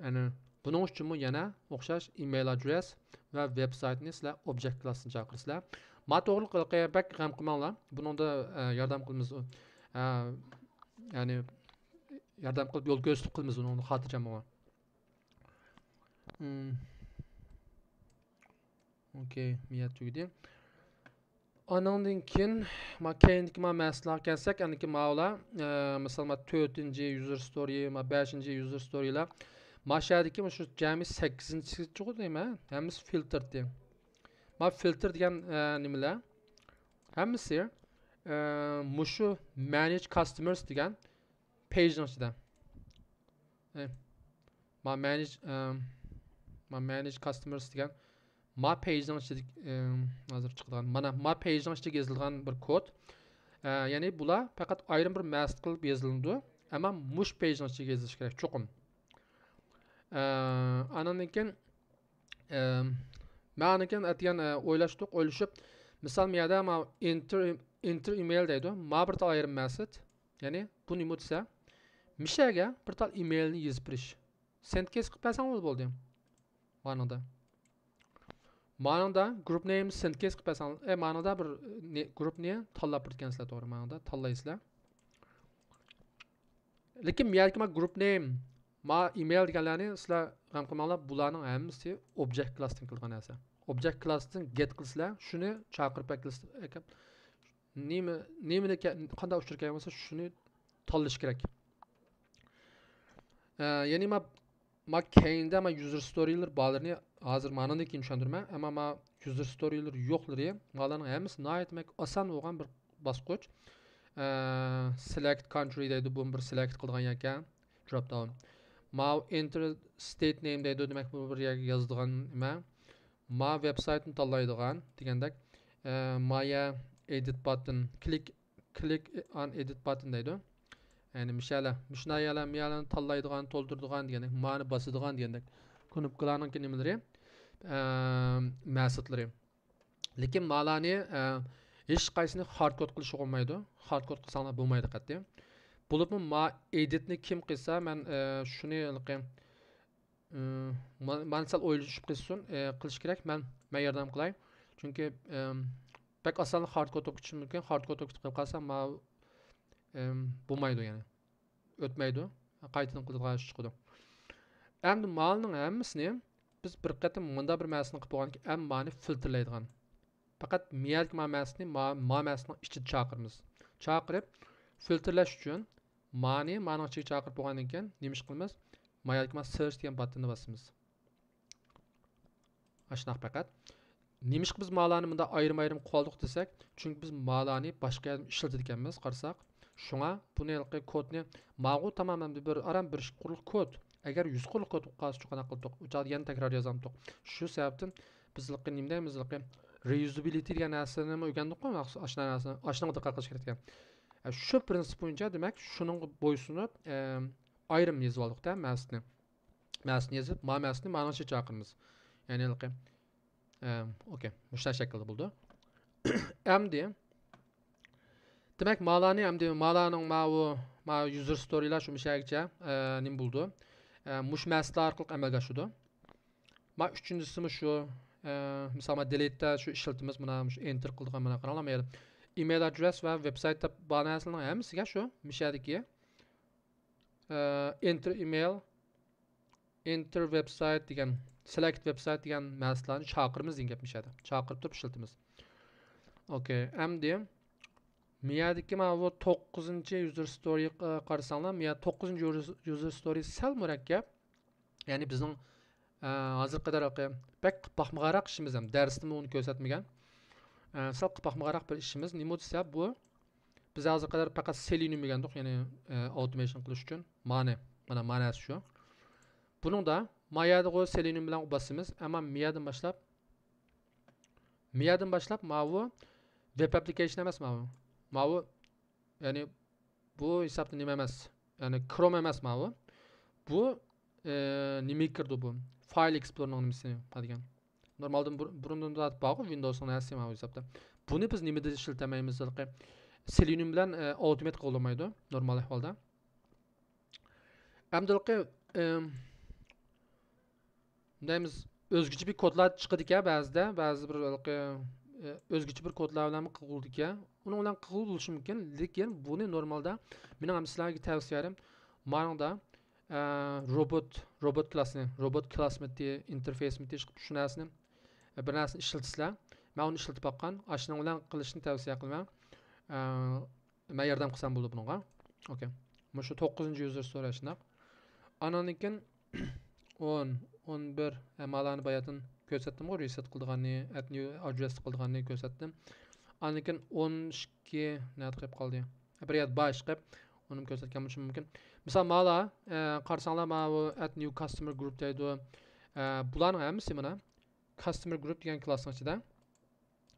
يەنى بۇنىڭ ئۈچۈنمۇ يەنە ئوخشاش ئىمېيل ئادرېس ۋە ۋېب سايتنى سىلەر ئوبجېكت كلاسستىن چاقىرىسىلەر. ما توغرىلىق ھېلىقى بەك غەم قىلماڭلار. بۇنىڭدا، ئە، ياردەم قىلىمىز. ئە، يەنى ياردەم قىلىپ يول كۆرسىتىپ قىلىمىز ئۇنىڭدا خاتىرجەم بولۇڭلار. مم. ئوكەي، مىيە تۈگىدى. ئانىڭدىن كېيىن، ما كەينىدىكى ما مەسىلىگە كەلسەك، ئەنىكى ماۋۇلار، ئە، مىسال، ما تۆتىنچى يۇزېر ستورى، ما بەشىنچى يۇزېر ستورىلار. ما شەدىكى مۇشۇ جەمئىي سەككىزىنچىسىغۇ دەيمەن، ھەممىسى فىلتىردى. ما فىلتىر دېگەن، ئە، نېمىلەر؟ ھەممىسى، ئە، مۇشۇ مانېج كاستمېرس دېگەن پەيجنىڭ ئىچىدە. ئە، ما مانېج، ئە، ما مانېج كاستمېرس دېگەن ما پەيجنىڭ ئىچىدە، ئە، ھازىر چىقىدىغان، مانا ما پەيجنىڭ ئىچىگە يېزىلغان بىر كود. ئە، يەنى بۇلار پەقەت ئايرىم بىر مەسىت قىلىپ يېزىلىدۇ، ئەمما مۇش پەيجنىڭ ئىچىگە يېزىلىشى كېرەك چوقۇم. ئە، ئانىڭدىن كېيىن، ئە، مەن ئانىڭدىن كېيىن ئەتىگەن، ئە، ئويلاشتۇق، ئويلىشىپ، مىسال، مۇ يەردە ما ئېنتېر، ئېنتېر ئىمېيل دەيدۇ، ما بىر تال ئايرىم مەسىت. يەنى بۇ نېمە دېسە، مىشەگە بىر تال ئىمېيلنى يېزىپ بېرىش. سېنت كېيس قىلىپ بەرسەڭ بولدى. مانىڭدا. مانىڭدا گروپ نېيم سېنت كېيس قىلىپ بەرسەڭ، ئە، مانىڭدا بىر نى-، گروپنى تاللاپ بېرىدىكەنسىلەر، توغرا، مانىڭدا تاللايسىلەر. لېكىن بۇ يەردىكى ما گروپ نېيم، ما ئىمېيل دېگەنلەرنى سىلەر غەم قىلماڭلار، بۇلارنىڭ ھەممىسى ئوبجېكت كلاستىن كېلىدىغان نەرسە. ئوبجېكت كلاستىن گېت قىلسىلەر، شۇنى چاقىرىپ ئەكەلسە، نېمە، نېمىنى كە-، قانداق ئۇچۇر كەلگەن بولسا، شۇنى تاللىشى كېرەك. ئە، يەنى ما، ما كەينىدە ما يۇزېر ستورىلىرى بارلىرىنى ھازىر مانىڭدىن كېيىن چۈشەندۈرىمەن. ئەمما ما يۇزېر ستورىلىرى يوقلىرى، مالارنىڭ ھەممىسى ناھايىتى دېمەك ئاسان بولغان بىر باسقۇچ. ئە، سېلېكت كانترى دەيدۇ، بۇ بىر سېلېكت قىلىدىغان يەركەن، دروپ داۋن. ماۋۇ ئېنتېر ستېيت نېيم دەيدۇ، دېمەك بۇ بىر يەرگە يازىدىغان نېمە. ما ۋېب سايتنى تاللايدىغان دېگەندەك، ئە، ما يە ئېدىت باتتىن، كلىك، كلىك ئان ئېدىت باتتىن دەيدۇ. يەنى مۇشۇ يەرلەر، مۇشۇنداق يەرلەر، مۇ يەرلەرنى تاللايدىغان، تولدۇرىدىغان دېگەندەك، مانى باسىدىغان دېگەندەك كۇنۇپكىلارنىڭكى نېمىلىرى، ئە، مەسىتلىرى. لېكىن مالارنى، ئە، ھېچقايسىنى خارد كود قىلىشقا بولمايدۇ. خارد كود قىلساڭلار بولمايدۇ قەتئىي. بولۇپمۇ ما ئېدىتنى كىم قىلسا، مەن، ئە، شۇنى ھېلىقى، ئىم، ما-، مانا سەل ئويلىشىپ قىلسۇن، ئى، قىلىش كېرەك. مەن، مەن ياردەم قىلاي. چۈنكى، ئىم، بەك ئاسانلا خارد كودقا كېتىشى مۇمكىن. خارد كودقا كېتىپ قالسا، ما، ئىم، بولمايدۇ يەنى. ئۆتمەيدۇ. قايتىدىن قىلىدىغان ئىش چىقىدۇ. ئەمدى مالنىڭ ھەممىسىنى بىز بىر قېتىم مۇنداق بىر مەسىلىنى قىلىپ بولغاندىن كېيىن، ئەمما مانى فىلتىرلەيدىغان. پەقەت مىيەدىكى ما مەسىلىنى ما، ما مەسىلىنىڭ ئىچىدە چاقىرىمىز. چاقىرىپ، فىلتىرلەش ئۈچۈن مانى مانىڭ ئىچىگە چاقىرىپ بولغاندىن كېيىن نېمە ئىش قىلىمىز؟ ماياكما سېرچ دېگەن باتتىنى باسىمىز. ئاشۇنداق پەقەت. نېمىشقا بىز مالارنى مۇنداق ئايرىم-ئايرىم قىلىۋالدۇق دېسەك، چۈنكى بىز مالارنى باشقا يەردىن ئىشلىتىدىكەنمىز قارىساق. شۇڭا بۇنى ھېلىقى كودنى ماغۇ تامامەن بىر ئاران بىر ئىككى قۇرلۇق كود. ئەگەر يۈز قۇرلۇق كود بولۇپ قالسا قانداق قىلدۇق؟ ئۇ چاغدا يەنە تەكرار يازامتۇق. شۇ سەۋەبتىن بىز ھېلىقى نېمە دەيمىز، ھېلىقى رېيۇزابىلىتى دېگەن نەرسىنىمۇ ئۆگەندۇققۇ، مەخسۇس ئاشۇنداق نەرسىنى، ئاشۇنىڭغا دىققەت قىلىش كېرەك ئىكەن. ئە، شۇ پرىنسىپ بويىچە، دېمەك، شۇنىڭغا بويسۇنۇپ، ئە، ئايرىم يېزىۋالدۇق-دە مەسىتنى. مەسىتنى يېزىپ، ما مەسىتنى مانىڭ ئىچىگە چاقىرىمىز. يەنى ھېلىقى، ئە، ئوكەي، مۇشۇنداق شەكىلدە بولىدۇ. ئەمدى دېمەك، مالانى ئەمدى مالانىڭ ماۋۇ، ماۋۇ يۇزېر ستورىلار شۇ مۇشەگىچە، ئە، نېمە بولىدۇ؟ ئە، مۇشۇ مەسىلە ئارقىلىق ئەمەلگە ئاشىدۇ. ما ئۈچىنچىسىمۇ شۇ، ئە، مىسال، ما دېلېتتا شۇ ئىشلىتىمىز، مانا شۇ ئېنتېر قىلىدىغان، مانا قاراڭلار، ما يەردە ئىمېيل ئادرېس ۋە ۋېبسايت دەپ بار نەرسىلەرنىڭ ھەممىسىگە شۇ مۇشەدىكى، ئە، ئېنتېر ئىمېيل، ئېنتېر ۋېبسايت دېگەن، سېلېكت ۋېبسايت دېگەن مەسىلىنى چاقىرىمىز دېگەن گەپ مۇشەدە. چاقىرىپ تۇرۇپ ئىشلىتىمىز. ئوكەي، ئەمدى مىيەدىكى ماۋۇ توققۇزىنچى يۇزېر ستورىغا قارىساڭلار، مىيە توققۇزىنچى يۇزېر ستورى سەل مۇرەككەپ. يەنى بىزنىڭ، ئە، ھازىرغا قەدەر بەك قىلىپ باقمىغانراق ئىشىمىز ھەم دەرستىمۇ ئۇنى كۆرسەتمىگەن. ئە، سەل قىلىپ باقمىغانراق بىر ئىشىمىز. نېمە دېسە، بۇ بىز ھازىرغا قەدەر پەقەت سېلېنىيۇم ئۆگەندۇق، يەنى، ئە، ئاوتومېيشن قىلىش ئۈچۈن. مانى، مانا مانەسى شۇ. بۇنىڭدا مايەدىغۇ سېلېنىيۇم بىلەن باسىمىز، ئەمما مىيەدىن باشلاپ، مىيەدىن باشلاپ ماۋۇ ۋېب ئەپلىكېيشن ئەمەس ماۋۇ. ماۋۇ، يەنى بۇ ھېسابتا نېمە ئەمەس، يەنى كروم ئەمەس ماۋۇ. بۇ، ئە، نېمىگە كىرىدۇ بۇ؟ فايل ئېكسپلورنىڭ نېمىسى دېگەن. نورمالدىن بۇر-، بۇرۇندىن تارتىپ بارغۇ ۋىندوۋسنىڭ نەرسىسى ماۋۇ ھېسابتا. بۇنى بىز نېمىدە ئىشلىتەلمەيمىز؟ سېلېنىيۇم بىلەن، ئە، ئاۋتومات قىلغىلى بولمايدۇ نورمال ئەھۋالدا. ئەمدى ھېلىقى، ئىم، دەيمىز، ئۆزگىچە بىر كودلار چىقىدىكەن بەزىدە، بەزى بىر ھېلىقى، ئە، ئۆزگىچە بىر كودلار بىلەن قىلغۇلىدىكەن. ئۇنىڭ بىلەن قىلغىلى بولۇشى مۇمكىن، لېكىن بۇنى نورمالدا مېنىڭ ھەم سىلەرگە تەۋسىيەم، مانىڭدا، ئە، روبوت، روبوت كلاسنى، روبوت كلاسمىتى، ئىنتېرفېيسمىتى چىقىپ شۇ نەرسىنى، ئە، بىر نەرسىنى ئىشلىتىسىلەر. مەن ئۇنى ئىشلىتىپ باققان، ئاشۇنىڭ بىلەن قىلىشنى تەۋسىيە قىلىمەن. ئە، مەن ياردەم قىلسام بولىدۇ بۇنىڭغا. ئوكەي. مۇشۇ توققۇزىنچى يۇزېر ستورى شۇنداق. ئاندىن كېيىن ئون، ئون بىر، ئە، مالارنى باياتىن كۆرسەتتىمغۇ، رېسېت قىلىدىغاننى، ئەد نيۇ ئادرېس قىلىدىغاننى كۆرسەتتىم. ئاندىن كېيىن ئون ئىككى، نەدە قېلىپ قالدى؟ بىر يەردە بار ئىشقىلىپ، ئۇنىمۇ كۆرسەتكەن بولۇشۇم مۇمكىن. مىسال، مالا، ئە، قارىساڭلار، ماۋۇ ئەد نيۇ كاستمەر گروپ دەيدۇ. ئە، بۇلارنىڭ ھەممىسى مانا كاستمەر گروپ دېگەن كلاسنىڭ ئىچىدە.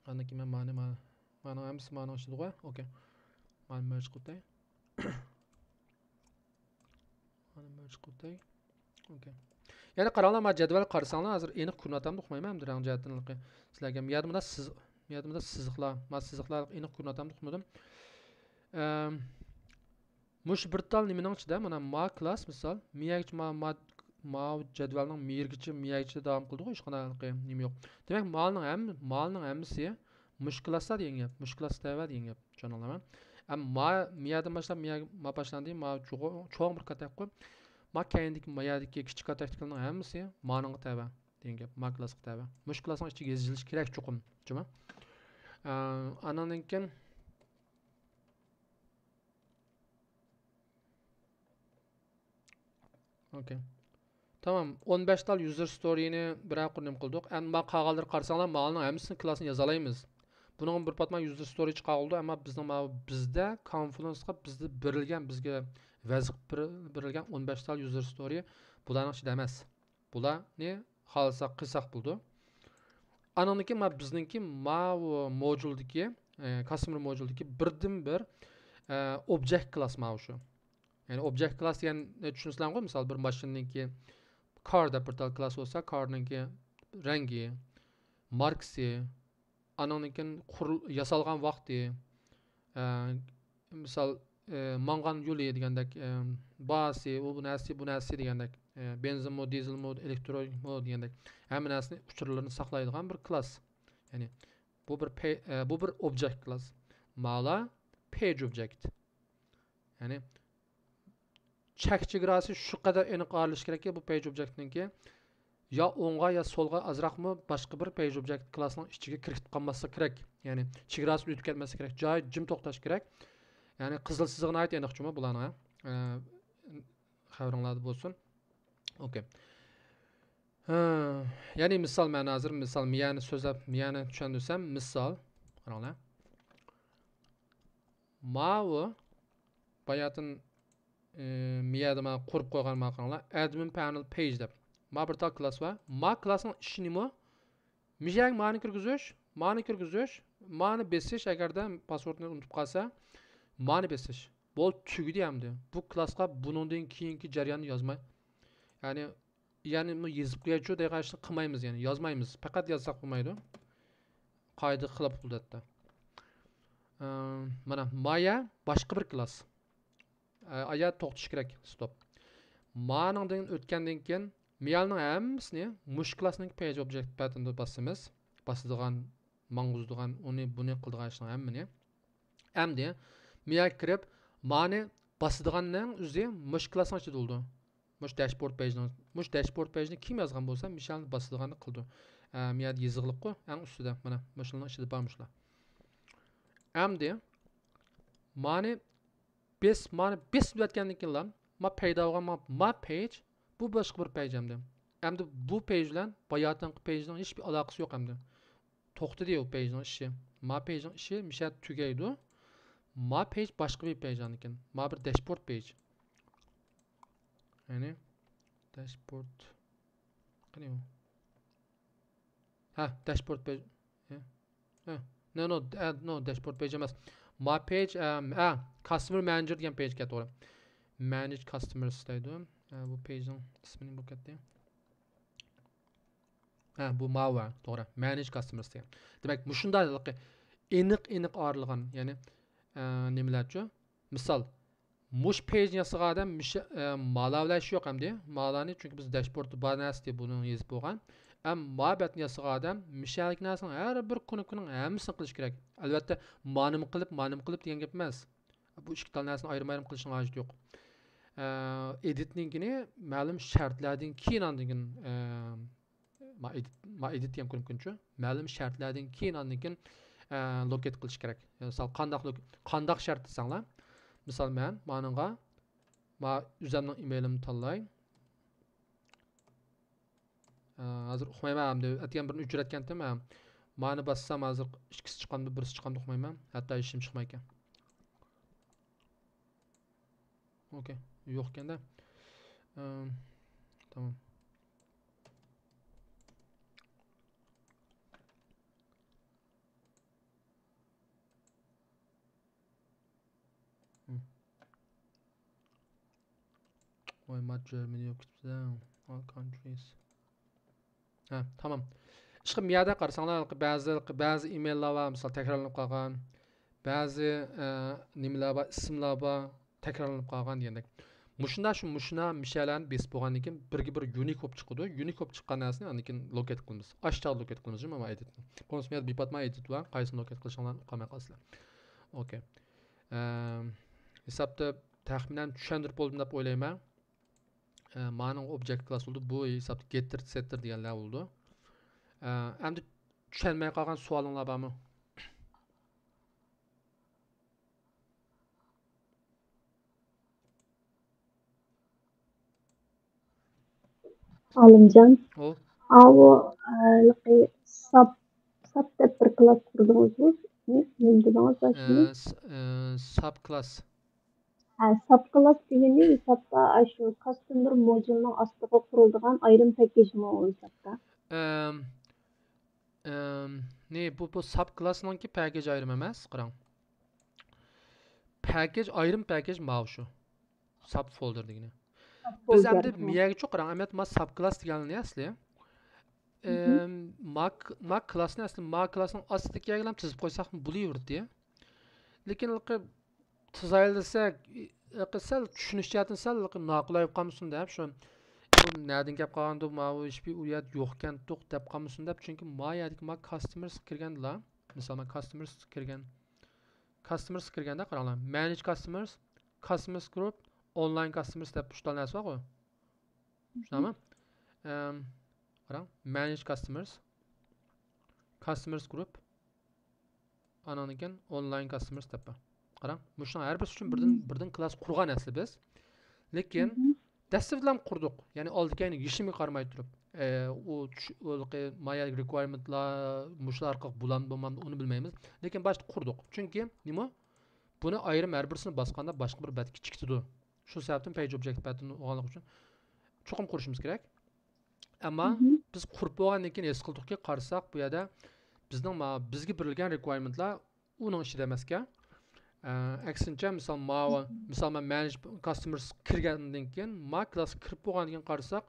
ئاندىن كېيىن مەن مانى، مانا، مانىڭ ھەممىسى مانىڭ ئىچىدىغۇ. ئوكەي. مانى مەرج قىلىپ ئۆتەي. مانى مەرج قىلىپ ئۆتەي. ئوكەي. يەنە قاراڭلار، مانا جەدۋەل قارىساڭلار، ھازىر ئېنىق كۆرۈنۈۋاتامدۇ ئۇقمايمەن، ئەمدى رەڭ جەھەتتىن ھېلىقى سىلەرگە. يەردە مۇنداق سىز-، يەردە مۇنداق سىزىقلار، مانا سىزىقلار ئېنىق كۆرۈنۈۋاتامدۇ ئۇقمىدىم. ئەم، مۇشۇ بىر تال نېمىنىڭ ئىچىدە، مانا ما كلاس مىسال، مىيەگىچە ما، ما، ماۋۇ جەدۋەلنىڭ مىيىرگىچە، مىيەگىچە داۋام قىلىدىغۇ، ھېچقانداق ھېلىقى نېمە يوق. دېمەك، مالنىڭ ھەم-، مالنىڭ ھەممىسى مۇشۇ كلاستا دېگەن گەپ، مۇشۇ كلاستا تەۋە دېگەن گەپ. چۈشەندىڭلارمۇ؟ ئەمما ما، مىيەدىن باشلاپ، مىيە، ما باشلاندى، ما چوغ-، چوڭ بىر كاتەكقۇ. ما كەينىدىكى، ما يەردىكى كىچىك كاتەكتىكىلەرنىڭ ھەممىسى مانىڭغا تەۋە دېگەن گەپ، ما كلاسقا تەۋە. مۇشۇ كلاسنىڭ ئىچىگە يېزىلىشى كېرەك چوقۇم، جۇمۇ. ئە، ئانىڭدىن كېيىن، ئوكەي. تامام. ئون بەش تال يۇزېر ستورىنى بىرەر قۇر نېمە قىلدۇق. ئەمما قالغانلىرى قارىساڭلار، مالنىڭ ھەممىسىنى كلاسنى يازالايمىز. بۇنىڭغا بىر پاتما يۇزېر ستورى چىقارغىلى، ئەمما بىزنىڭ ماۋۇ بىزدە كونفلۇينسقا بىزدە بېرىلگەن، بىزگە ۋەزىپە بېرىلگەن ئون بەش تال يۇزېر ستورى بۇلارنىڭ ئىچىدە ئەمەس. بۇلارنى خالىساق قىلساق بولىدۇ. ئانىڭدىن كېيىن ما بىزنىڭكى ماۋۇ موجۇلدىكى، ئە، كاستمەر موجۇلدىكى بىردىنبىر، ئە، ئوبجېكت كلاس ماۋۇ شۇ. يەنى ئوبجېكت كلاس دېگەننى چۈشىنىسىلەرغۇ، مىسال، بىر ماشىنىنىڭكى كار دەپ بىر تال كلاس بولسا، كارنىڭكى رەڭگى، ماركىسى، ئانىڭدىن كېيىن قۇرۇل-، ياسالغان ۋاقتى، ئە، مىسال، ئە، ماڭغان يولى دېگەندەك، ئە، باھاسى، ئۇ بۇ نەرسىسى، بۇ نەرسىسى دېگەندەك، ئە، بېنزىنمۇ، دىزېلمۇ، ئېلېكترومۇ دېگەندەك ھەممە نەرسىنى ئۇچۇرلىرىنى ساقلايدىغان بىر كلاس. يەنى بۇ بىر پەي-، ئە، بۇ بىر ئوبجېكت كلاس. مالا پەيج ئوبجېكت. يەنى چەك چېگراسى شۇ قەدەر ئېنىق ئايرىلىشى كېرەككى، بۇ پەيج ئوبجېكتنىڭكى يا ئوڭغا يا سولغا ئازراقمۇ باشقا بىر پەيج ئوبجېكت كلاسنىڭ ئىچىگە كىرىپ قالماسلىق كېرەك. يەنى چېگراسىدىن ئۆتۈپ كەتمەسلىك كېرەك. جايى جىم توختاش كېرەك. يەنى قىزىل سىزىق ناھايىتى ئېنىق جۇمۇ بۇلارنىڭ، ھە. ئە، خەۋىرىڭلاردا بولسۇن. ئوكەي. ھە، يەنى مىسال، مەن ھازىر مىسال، مىيەنى سۆزلەپ، مىيەنى چۈشەندۈرسەم، مىسال، قاراڭلار. ماۋۇ باياتىن، ئى، مىيەدە مانا قۇرۇپ قويغان، مانا قاراڭلار، ئادمىن پانېل پەيج دەپ. ما بىر تال كلاس بار. ما كلاسنىڭ ئىشى نېمە؟ مىشەگە مانى كىرگۈزۈش، مانى كىرگۈزۈش، مانى بېسىش، ئەگەردە پاسۋورتنى ئۇنتۇپ قالسا، مانى بېسىش. بولدى، تۈگىدى ئەمدى. بۇ كلاسقا بۇنىڭدىن كېيىنكى جەرياننى يازماي. يەنى، يەنى بۇ يېزىپ قويايچۇ دەيدىغان ئىشنى قىلمايمىز، يەنى يازمايمىز. پەقەت يازساق بولمايدۇ. قائىدىگە خىلاپ بولىدۇ ھەتتا. ئە، مانا مايا باشقا بىر كلاس. ئايا توختىشى كېرەك، ستوپ. مانىڭدىن ئۆتكەندىن كېيىن ميالنىڭ ھەممىسىنى مۇشۇ كلاسنىڭ پەيج ئوبجېكت پەتىنىدە باسىمىز. باسىدىغان، ماڭغۇزىدىغان، ئۇنى بۇنى قىلىدىغان ئىشنىڭ ھەممىنى. ئەمدى مياگە كىرىپ مانى باسىدىغاننىڭ ئۆزى مۇشۇ كلاسنىڭ ئىچىدە بولىدۇ. مۇشۇ داشبورد پەيجنىڭ، مۇشۇ داشبورد پەيجنى كىم يازغان بولسا مىشەلنى باسىدىغاننى قىلىدۇ. ئە، ميادا يېزىقلىققۇ ئەڭ ئۈستىدە، مانا مۇشۇلارنىڭ ئىچىدە بار مۇشۇلار. ئەمدى مانى بېس مانى بېسىپ يەتكەندىن كېيىنلا ما پەيدا بولغان ما، ما پەيج، بۇ باشقا بىر پەيج ئەمدى. ئەمدى بۇ پەيج بىلەن باياتىنقى پەيجنىڭ ھېچبىر ئالاقىسى يوق ئەمدى. توختىدى ئۇ پەيجنىڭ ئىشى. ما پەيجنىڭ ئىشى مىشە تۈگەيدۇ. ما پەيج باشقا بىر پەيج ئاندىن كېيىن. ما بىر داشبورد پەيج. يەنى داشبورد. قېنى ئۇ؟ ھە، داشبورد پەيج. ھە. ھە. نو، نو، ئە، نو، داشبورد پەيج ئەمەس. ما پەيج، ئە، ئە، كاستمېر مانېجېر دېگەن پەيجكەن، توغرا. مانېج كاستمېرس دەيدۇ. ئە، بۇ پەيجنىڭ ئىسمىنى بۇ كەتتى. ھە، بۇ ماۋۇ، توغرا. مانېج كاستمېرس دېگەن. دېمەك، مۇشۇنداق ئېنىق، ئېنىق ئايرىلغان، يەنى، ئە، نېمىلەرچۇ؟ مىسال، مۇشۇ پەيجنى ياسىغان ئادەم مىشە-، ئە، مالا بىلەن ئىشى يوق ئەمدى. مالانى، چۈنكى بىز داشبوردتا بار نەرسە دېيىپ بۇنى يېزىپ بولغان. ئەمما ما بەتنى ياسىغان ئادەم مىشەلىك نەرسىنىڭ ھەر بىر كۇنۇپكىنىڭ ھەممىسىنى قىلىشى كېرەك. ئەلۋەتتە، مانىمۇ قىلىپ، مانىمۇ قىلىپ دېگەن گەپ ئەمەس. بۇ ئىككى تال نەرسىنى ئايرىم-ئايرىم قىلىشنىڭ ھاجىتى يوق. ئە، ئېدىتنىڭكىنى مەلۇم شەرتلەردىن كېيىن ئاندىن كېيىن، ئە، ما ئېدىت، ما ئېدىت دېگەن كۇنۇپكىنىچۇ، مەلۇم شەرتلەردىن كېيىن ئاندىن كېيىن، ئە، لوكېت قىلىش كېرەك. مىسال، قانداق لوك-، قانداق شەرت دېسەڭلار، مىسال، مەن مانىڭغا، ما ئۆزۈمنىڭ ئىمېيلىمنى تاللاي. ئە، ھازىر ئۇقمايمەن، ئەمدى ئەتىگەن بىرنى ئۆچۈرۈۋەتكەنتىم، ئە، مانى باسسام، ھازىر ئىككىسى چىقامدۇ، بىرسى چىقامدۇ، ئۇقمايمەن. ھەتتا ھېچنېمە چىقمايدىكەن. ئوكەي، يوقكەندە. ئەم، تامام. ۋاي، مات جېرمىنى يوق كېتىپسىز، all countries. ھە، تامام. ئىشقىلىپ، مۇيەردە قارىساڭلار، بەزى، بەزى ئىمېيللار بار، مىسال، تەكرارلىنىپ قالغان. بەزى، ئە، نېمىلەر بار، ئىسىملار بار، تەكرارلىنىپ قالغان دېگەندەك. مۇشۇنداق شۇ، مۇشۇنداق مىشەلەرنى بېسىپ بولغاندىن كېيىن، بىرگە بىر يۇنىك بولۇپ چىقىدۇ. يۇنىك بولۇپ چىققان نەرسىنى ئاندىن كېيىن لوكېت قىلىمىز. ئاشۇ چاغدا لوكېت قىلىمىز، جۇمۇ، ما ئېدىتنى. بولمىسا، مۇ يەردە بىپات ما ئېدىت بار، قايسىنى لوكېت قىلىشىڭلارنى ئۇقالماي قالىسىلەر. ئوكەي. ئەم، ھېسابتا تەخمىنەن چۈشەندۈرۈپ بولدۇم دەپ ئويلايمەن. ئە، مانىڭ ئوبجېكت كلاس بولىدۇ. بۇ ھېسابتا گېتتېر، سېتتېر دېگەنلەر بولىدۇ. ئە، ئەمدى چۈشەنمەي قالغان سوئالىڭلار بارمۇ؟ ئالىمجان. ئۇ، ئاۋۇ، ھېلىقى ساب، ساب دەپ بىر كلاس قۇردىڭىزغۇ؟ نېمە دېدىڭىز ئاشۇنى؟ ئە، س-، ئە، ساب كلاس. ھە، ساب كلاس دېگىنى ھېسابتا ئاشۇ كاستمېر موديۇلنىڭ ئاستىغا قۇرۇلىدىغان ئايرىم پەككېجمۇ ئۇ ھېسابتا؟ ئەم، ئەم، نى، بۇ، بۇ ساب كلاسنىڭكى پەككېج ئايرىم ئەمەس، قاراڭ. پەككېج، ئايرىم پەككېج ماۋۇ شۇ. ساب فولدېر دېگىنى. ساب بىز فولدېر، ئەمدى ھە. مىيەگىچۇ قاراڭ، ئەمەت ما ساب كلاس دېگەننى ئەسلى. مھم. ئەم، ما ك-، ما كلاسنى ئەسلى ما كلاسنىڭ ئاستىدىكى يەرگىلا تىزىپ قويساقمۇ بولۇۋېرىدۇ. لېكىن تىزايلىسەك، سەل چۈشىنىش جەھەتتىن سەل ناقۇلايلىق قالمىسۇن دەپ، شۇ، بۇ نەدىن كەپ قالغاندۇ، ماۋۇ ھېچبىر ئۇ يەردە يوقكەنتۇق دەپ قالمىسۇن دەپ، چۈنكى ما يەردىكى ما كاستمېرس كىرگەندىلا، مىسال، ما كاستمېرس كىرگەن، كاستمېرس كىرگەندە قاراڭلار، مانېج كاستمېرس، كاستمېرس گروپ، ئونلاين كاستمېرس دەپ ئۈچ تال نەرسە بارغۇ. شۇنداقمۇ؟ ئەم، قاراڭ، مانېج كاستمېرس، كاستمېرس گروپ، ئاناندىن كېيىن ئونلاين كاستمېرس دەپ بار. قاراڭ، مۇشۇنىڭ ھەر بىرسى ئۈچۈن بىردىن، بىردىن كلاس قۇرغان ئەسلى بىز. لېكىن دەسلىپىدىلا قۇردۇق. يەنى ئالدى كەينى ھېچنېمىگە قارىماي تۇرۇپ. ئە، ئۇ چۈش-، ئۇ ھېلىقى مايا رىكۋايرمېنتلار مۇشۇلار ئارقىلىق بولامدۇ، بولمامدۇ، ئۇنى بىلمەيمىز. لېكىن باشتا قۇردۇق. چۈنكى نېمە؟ بۇنى ئايرىم ھەر بىرسىنى باسقاندا باشقا بىر بەتكە چىقىتىدۇ. شۇ سەۋەبتىن پەيج ئوبجېكت بەتىنى ئالغانلىقى ئۈچۈن چوقۇم قۇرۇشىمىز كېرەك. ئەمما بىز قۇرۇپ بولغاندىن كېيىن ھېس قىلدۇقكى، قارىساق، بۇ يەردە بىزنىڭ ما-، بىزگە بېرىلگەن رىكۋايرمېنتلار ئۇنىڭ ئىچىدە ئەمەسكەن. ئە، ئەكسىنچە، مىسال، ماۋۇ، مىسال، مەن مانېج كاستمېرس كىرگەندىن كېيىن، ما كلاسقا كىرىپ بولغاندىن كېيىن قارىساق،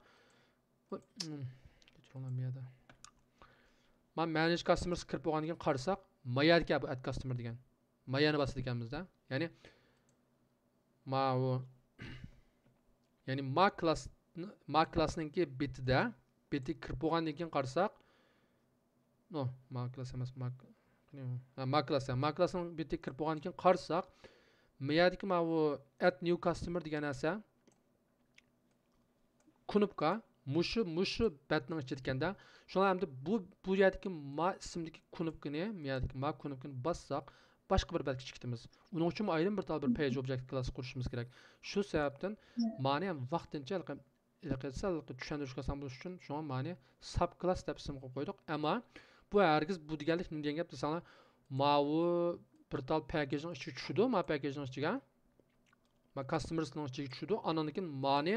كەچۈرۈڭلار، بۇ يەردە. ما مانېج كاستمېرس كىرىپ بولغاندىن كېيىن قارىساق، ما يەردىكى بۇ ئەد كاستمېر دېگەن. مايانى باسىدىكەنمىز-دە. يەنى ماۋۇ، يەنى ما كلاس، ما كلاسنىڭكى بېتىدە، بېتىگە كىرىپ بولغاندىن كېيىن قارىساق، نو، ما كلاس ئەمەس، ما، ھە، ما كلاس، ھە، ما كلاسنىڭ بېتىگە كىرىپ بولغاندىن كېيىن قارىساق، ما يەردىكى ماۋۇ ئەد نيۇ كاستمېر دېگەن نەرسە، كۇنۇپكا مۇشۇ، مۇشۇ بەتنىڭ ئىچىدىكەن-دە. شۇڭا ئەمدى بۇ، بۇ يەردىكى ما ئىسىمدىكى كۇنۇپكىنى، ما يەردىكى ما كۇنۇپكىنى باسساق، باشقا بىر بەتكە چىقىۋېتىمىز. ئۇنىڭ ئۈچۈن ئايرىم بىر تال بىر پەيج ئوبجېكت كلاس قۇرۇشىمىز كېرەك. شۇ سەۋەبتىن مانى ھەم ۋاقتىنچە ھېلىقى، ھېلىقى سەل چۈشەندۈرۈشكە ئاسان بولۇش ئۈچۈن، شۇڭا مانى ساب كلاس دەپ ئىسىم قويۇپ قويدۇق. ئەمما بۇ ھەرگىز بۇ دېگەنلىك نېمە دېگەن گەپ دېسەڭلار، ماۋۇ بىر تال پەكىجنىڭ ئىچىگە چۈشىدۇ، ما پەكىجنىڭ ئىچىگە. ما كاستمېرسنىڭ ئىچىگە چۈشىدۇ. ئانىڭدىن كېيىن مانى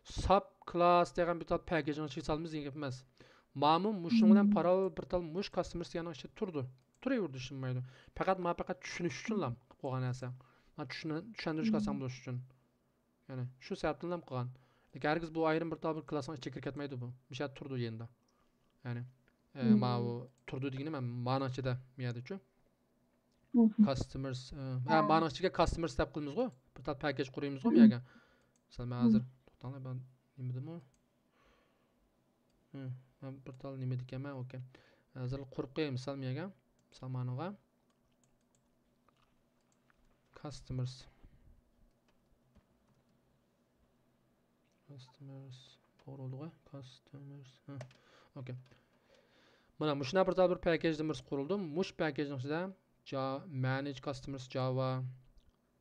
ساب كلاس دېگەن بىر تال پەكىجنىڭ ئىچىگە سالىمىز دېگەن گەپ ئەمەس. مامۇ مۇشۇنىڭ بىلەن پاراللېل بىر تال مۇش كاستمېرس دېگەننىڭ ئىچىدە تۇرىدۇ. تۇرۇۋېرىدۇ، ئىشلىمەيدۇ. پەقەت ما پەقەت چۈشىنىش ئۈچۈنلا قىلىپ قويغان نەرسە. ما چۈشىنە-، چۈشەندۈرۈشكە ئاسان بولۇش ئۈچۈن. يەنى شۇ سەۋەبتىنلا قىلغان. لېكىن ھەرگىز بۇ ئايرىم بىر تال بىر كلاسنىڭ ئىچىگە كىرىپ كەتمەيدۇ بۇ. مۇشۇ يەردە تۇرىدۇ يېنىدا. يەنى، ئە، ماۋۇ تۇرىدۇ دېگىنىم مەن مانىڭ ئىچىدە، بۇ يەردىچۇ. كاستمېرس، ئە، ھە، مانىڭ ئىچىگە كاستمېرس دەپ قىلىمىزغۇ. بىر تال پەكىج قۇرىمىزغۇ بۇ يەرگە. مىسال، مەن ھازىر، توختاڭلار، مەن نېمە دېدىمۇ؟ ھە، مەن بىر تال نېمە دېدىكەنمەن، ئوكەي. ھازىر قۇرۇپ قوياي، مىسال، بۇ يەرگە. مىسال، مانىغا. كاستمېرس. كاستمېرس. توغرا بولدىغۇ؟ كاستمېرس. ھە. ئوكەي. مانا مۇشۇنداق بىر تال بىر پەكىج نېمىسى قۇرۇلدى. مۇشۇ پەكىجنىڭ ئىچىدە جا-، مانېج كاستمېرس جاۋا،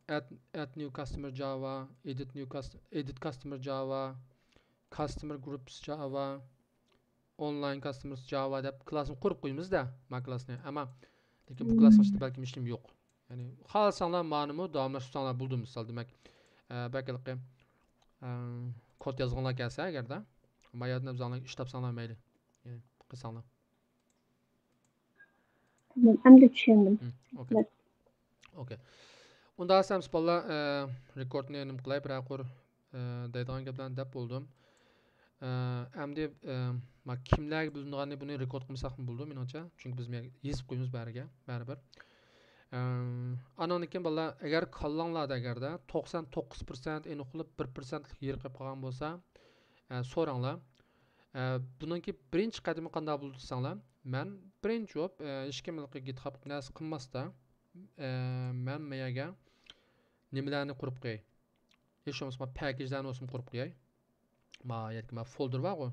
ئەد، ئەد نيۇ كاستمېر جاۋا، ئېدىت نيۇ كاست-، ئېدىت كاستمېر جاۋا، كاستمېر گروپس جاۋا، ئونلاين كاستمېرس جاۋا دەپ كلاسنى قۇرۇپ قويىمىز-دە، ما كلاسنى. ئەمما، لېكىن بۇ كلاسنىڭ ئىچىدە بەلكىم ھېچنېمە يوق. يەنى، خالىساڭلار مانىمۇ داۋاملاشتۇرساڭلار بولىدۇ، مىسال، دېمەك، ئە، بەك ھېلىقى، ئە، كود يازغۇڭلار كەلسە ئەگەردە، ما يەردىن ئۆزۈڭلار ئىش تاپساڭلار مەيلى. يەنى، قىلساڭلار. تامام، ئەمدى چۈشەندىم. ھىم، ئوكەي. ئوكەي. ئۇنداق دېسەم، بالىلار، ئە، رېكوردنى نېمە قىلاي، بىرەر قۇر، ئە، دەيدىغان گەپلەرنى دەپ بولدۇم. ئە، ئەمدى، ئە، ما كىملەرگە بۆلۈنىدىغاننى بۇنى رېكورد قىلمىساقمۇ بولىدۇ، مېنىڭچە. چۈنكى بىز يېزىپ قويىمىز بەرىگە، بەرىبىر. ئە، ئانىڭدىن كېيىن، بالىلار، ئەگەر كاللاڭلاردا، ئەگەردە توقسان توققۇز پىرسەنت ئېنىق بولۇپ، بىر پىرسەنتلىك يېرى قېلىپ قالغان بولسا، ئە، سوراڭلار. ئە، بۇنىڭكى بىرىنچى قەدىمى قانداق بولىدۇ دېسەڭلار، مەن بىرىنچى بولۇپ، ئە، ھېچكىم ھېلىقى گىتخاب نەرسە قىلماستا، ئە، مەن ما يەرگە نېمىلەرنى قۇرۇپ قوياي. ھېچ بولمىسا پەكىجلەرنى بولسىمۇ قۇرۇپ قوياي. ما يەردىكى ما فولدېر بارغۇ.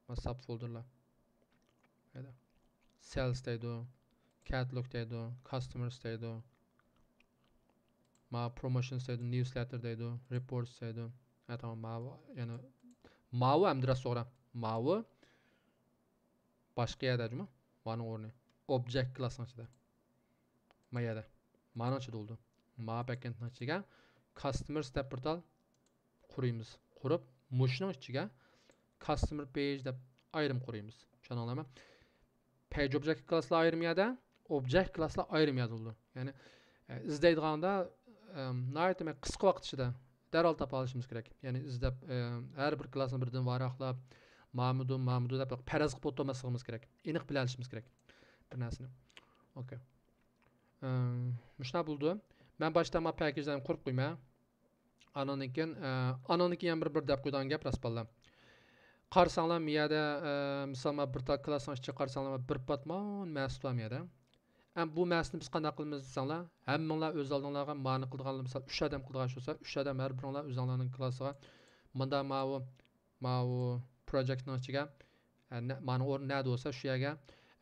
ما ساب فولدېرلار. سېلز دەيدۇ، كاتالوگ دەيدۇ، كاستمېرس دەيدۇ. ما پروموشنس دەيدۇ، نيۇزلېتتېر دەيدۇ، رېپورتس دەيدۇ. ھە، تامام، ماۋۇ، يەنە ماۋۇ ئەمدى راست توغرا. ماۋۇ باشقا يەردە جۇمۇ. مانىڭ ئورنى. ئوبجېكت كلاسنىڭ ئىچىدە. ما يەردە. مانىڭ ئىچىدە بولىدۇ. ما بەكئېندنىڭ ئىچىگە كاستمېرس دەپ بىر تال قۇرىمىز. قۇرۇپ، مۇشۇنىڭ ئىچىگە كاستمېر پەيج دەپ ئايرىم قۇرىمىز. چۈشەندىڭلارمۇ؟ پەيج ئوبجېكت كلاسلار ئايرىم يەردە، ئوبجېكت كلاسلار ئايرىم يەردە بولىدۇ. يەنى، ئە، ئىزدەيدىغاندا، ئەم، ناھايىتى قىسقا ۋاقىت ئىچىدە دەرھال تاپالىشىمىز كېرەك. يەنى ئىزدەپ، ئە، ھەر بىر كلاسنى بىردىن ۋاراقلاپ، مامىدۇ، مامىدۇ دەپ پەرەز قىلىپ ئولتۇرماسلىقىمىز كېرەك. ئېنىق بىلەلىشىمىز كېرەك بىر نەرسىنى. ئوكەي. ئەم، مۇشۇنداق بولىدۇ. مەن باشتا ما پەكىجلەرنى قۇرۇپ قويىمەن. ئانىڭدىن كېيىن، ئە، ئانىڭدىن كېيىن يەنە بىر، بىر دەپ قويىدىغان گەپ راست بالىلار. قارىساڭلار، مۇ يەردە، ئە، مىسال، ما بىر تال كلاسنىڭ ئىچىگە قارىساڭلار، بىر پاتمان مەسىلە بار مۇ يەردە. ئەمما بۇ مەسىلىنى بىز قانداق قىلىمىز دېسەڭلار، ھەممىڭلار ئۆز ئالدىڭلارغا مانى قىلىدىغان، مىسال، ئۈچ ئادەم قىلىدىغان ئىش بولسا، ئۈچ ئادەم ھەر بىرىڭلار ئۆزۈڭلارنىڭ كلاسىغا مۇندا ماۋۇ، ماۋۇ پروجېكتنىڭ ئىچىگە، ئە، نە-، مانىڭ ئورنى نەدە بولسا، شۇ يەرگە،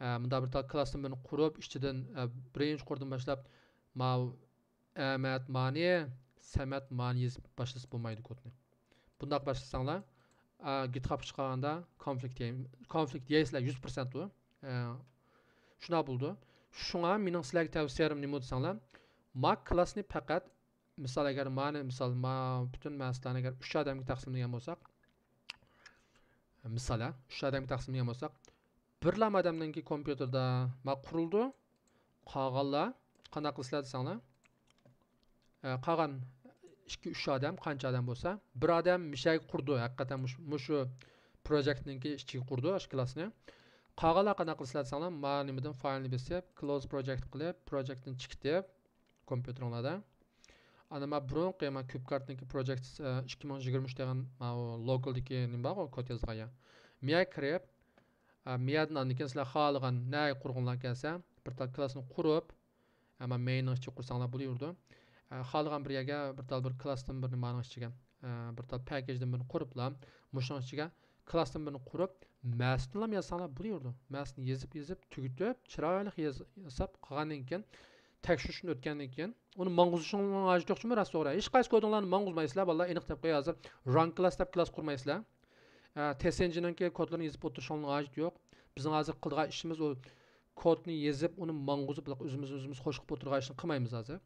ئە، مۇنداق بىر تال كلاستىن بىرنى قۇرۇپ، ئىچىدىن، ئە، بىرىنچى قۇردىن باشلاپ، ماۋۇ ئەمەت مانى، سەمەت مانى يېزىپ باشلىسا بولمايدۇ كودنى. بۇنداق باشلىساڭلار، ئە، گىتخابقا چىقارغاندا كونفلىكت يەي-، كونفلىكت يەيسىلەر يۈز پىرسەنت ئۇ. ئە، شۇنداق بولىدۇ. شۇڭا مېنىڭ سىلەرگە تەۋسىيەم نېمە دېسەڭلار، ما كلاسنى پەقەت، مىسال، ئەگەر مانى، مىسال، ما پۈتۈن مەسىلىنى ئەگەر ئۈچ ئادەمگە تەقسىملىگەن بولساق، مىسال، ھە، ئۈچ ئادەمگە تەقسىملىگەن بولساق، بىرلا ئادەمنىڭكى كومپيۇتېردا ما قۇرۇلىدۇ. قالغانلار قانداق قىلىسىلەر دېسەڭلار، ئە، قالغان ئىككى، ئۈچ ئادەم، قانچە ئادەم بولسا، بىر ئادەم مىشەگە قۇرىدۇ، ھەقىقەتەن مۇش-، مۇشۇ پروجېكتنىڭكى ئىچىگە قۇرىدۇ، ئاشۇ كلاسنى. قالغانلار قانداق قىلىسىلەر دېسەڭلار، ما نېمىدىن فايلنى بېسىپ، كلوز پروجېكت قىلىپ، پروجېكتتىن چىقىپ، كومپيۇتېرىڭلاردا. ئانا ما بۇرۇنقى ما كۇبكارتنىڭكى پروجېكت، ئە، ئىككى مىڭ يىگىرمە ئۈچ دېگەن ماۋۇ لوكالدىكى نېمە بارغۇ، كود يازغان يەر. مىيەگە كىرىپ، ئە، مىيەدىن ئاندىن كېيىن سىلەر خالىغان نەگە قۇرغۇڭلار كەلسە، بىر تال كلاسنى قۇرۇپ، ئەمما مەيننىڭ ئىچىگە قۇرساڭلار بولۇۋېرىدۇ. ئە، خالىغان بىر يەرگە بىر تال بىر كلاستىن بىرنى مانىڭ ئىچىگە، ئە، بىر تال پەكەجدىن بىرنى قۇرۇپلا، مۇشۇنىڭ ئىچىگە كلاستىن بىرنى قۇرۇپ، مەسىتىنلا يازساڭلار بولۇۋېرىدۇ. مەسىتىنى يېزىپ، يېزىپ، تۈگىتىپ، چىرايلىق ياز-، ياساپ قىلغاندىن كېيىن، تەكشۈرۈشتىن ئۆتكەندىن كېيىن، ئۇنى ماڭغۇزۇشنىڭ ھاجىتى يوق جۇمۇ، راست توغرا. ھېچقايسى كودۇڭلارنى ماڭغۇزمايسىلەر، بالىلار، ئېنىق دەپ قوياي ھازىر. ران كلاس دەپ كلاس قۇرمايسىلەر. ئە، تېستئېنجىننىڭكى كودلىرىنى يېزىپ ئولتۇرۇشۇڭلارنىڭ ھاجىتى يوق. بىزنىڭ ھازىر قىلىدىغان ئىشىمىز ئۇ كودنى يېزىپ، ئۇنى ماڭغۇزۇپ، ئۆزىمىز، ئۆزىمىز خوش قىلىپ ئولتۇرغان ئىشنى قىلمايمىز ھازىر.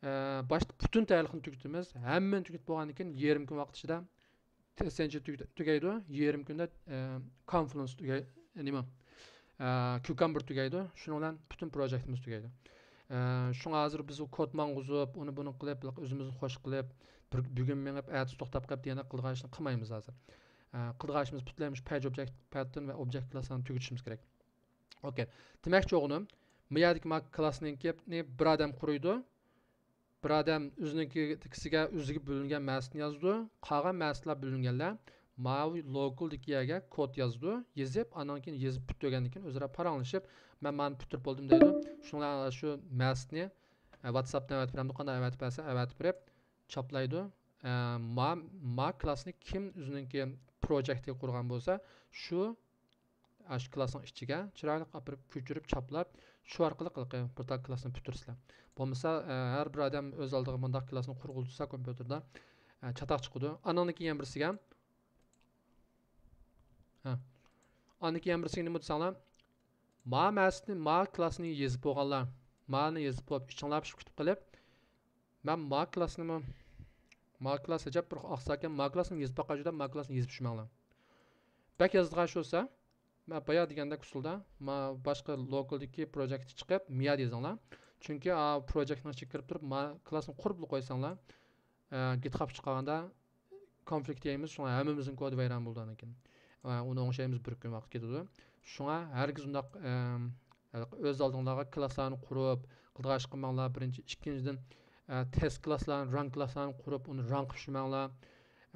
ئە، باشتا پۈتۈن تەييارلىقنى تۈگىتىمىز. ھەممىنى تۈگىتىپ بولغاندىن كېيىن، يېرىم كۈن ۋاقىت ئىچىدە تېستئېنجىن تۈگە-، تۈگەيدۇ. يېرىم كۈندە، ئە، كونفلۇنس تۈگەي-، نېمە؟ ئە، كۇكامبېر تۈگەيدۇ. شۇنىڭ بىلەن پۈتۈن پروجېكتىمىز تۈگەيدۇ. ئە، شۇڭا ھازىر بىز ئۇ كود ماڭغۇزۇپ، ئۇنى بۇنى قىلىپ، ئۆزىمىزنى خوش قىلىپ، بىر، بۈگۈن مېڭىپ، ئەتىسى توختاپ قېلىپ دېگەندەك قىلىدىغان ئىشنى قىلمايمىز ھازىر. ئە، قىلىدىغان ئىشىمىز پۈتۈنلەي مۇشۇ پەيج ئوبجېكت پەتتىن ۋە ئوبجېكت كلاسلارنى تۈگىتىشىمىز كېرەك. ئوكەي. دېمەكچى بولغىنىم، مىيەدىكى ما كلاسنىڭكىنى بىر ئادەم قۇرۇيدۇ. بىر ئادەم ئۆزىنىڭكىسىگە، ئۆزىگە بۆلۈنگەن مەسىتىنى يازىدۇ. قالغان مەسىتلەر بۆلۈنگەنلەر ماۋۇ لوكالدىكى يەرگە كود يازىدۇ. يېزىپ، ئانان كېيىن يېزىپ پۈتتۈرگەندىن كېيىن ئۆزئارا پاراڭلىشىپ، مەن مانا پۈتتۈرۈپ بولدۇم دەيدۇ. شۇنىڭ بىلەن شۇ مەسىتنى، ئە، ۋاتساپتىن ئەۋەتىپ بېرەمدۇ، قانداق ئەۋەتىپ بەرسە ئەۋەتىپ بېرىپ، چاپلايدۇ. ئە، ما، ما كلاسنى كىم ئۆزىنىڭكى پروجېكتىگە قۇرغان بولسا، شۇ ئاشۇ كلاسنىڭ ئىچىگە چىرايلىق ئاپىرىپ كۆچۈرۈپ چاپلاپ، شۇ ئارقىلىق ھېلىقى بىر تال كلاسنى پۈتتۈرىسىلەر. بولمىسا، ئە، ھەر بىر ئادەم ئۆز ئالدىغا مۇنداق كلاسنى قۇرغۇزسا كومپيۇتېردا، ئە، چاتاق چىقىدۇ. ئانىڭدىن كېيىن يەنە بىرسىگە، ھە. ئاندىن كېيىن يەنە بىرسىگە نېمە دېسەڭلار، ما مەسىتنى، ما كلاسنى يېزىپ بولغانلار، مانى يېزىپ بولۇپ، ئىچىڭلار پىشىپ كۈتۈپ قېلىپ، مەن ما كلاسنىمۇ، ما كلاس ئەجەب بىر ئاقساكەن، ما كلاسنى يېزىپ باقايچۇ دەپ، ما كلاسنى يېزىپ چۈشمەڭلار. بەك يازىدىغان ئىش بولسا، مەن بايا دېگەندەك ئۇسۇلدا، ما باشقا لوكالدىكى پروجېكتكە چىقىپ، مىيەدە يېزىڭلار. چۈنكى، ئا، پروجېكتنىڭ ئىچىگە كىرىپ تۇرۇپ، ما كلاسنى قۇرۇپلا قويساڭلار، ئە، گىتخابقا چىقارغاندا كونفلىكت يەيمىز، شۇڭا ھەممىمىزنىڭ كودى ۋەيران بولىدۇ ئاندىن كېيىن. ئە، ئۇنى ئوڭشايمىز بىر كۈن ۋاقىت كېتىدۇ. شۇڭا ھەرگىز ئۇنداق، ئە، ئۆز ئالدىڭلارغا كلاسلارنى قۇرۇپ، قىلىدىغان ئىش قىلماڭلار. بىرىنچى، ئىككىنچىدىن، ئە، تېست كلاسلارنى، ران كلاسلارنى قۇرۇپ، ئۇنى ران قىلىپ چۈشمەڭلار.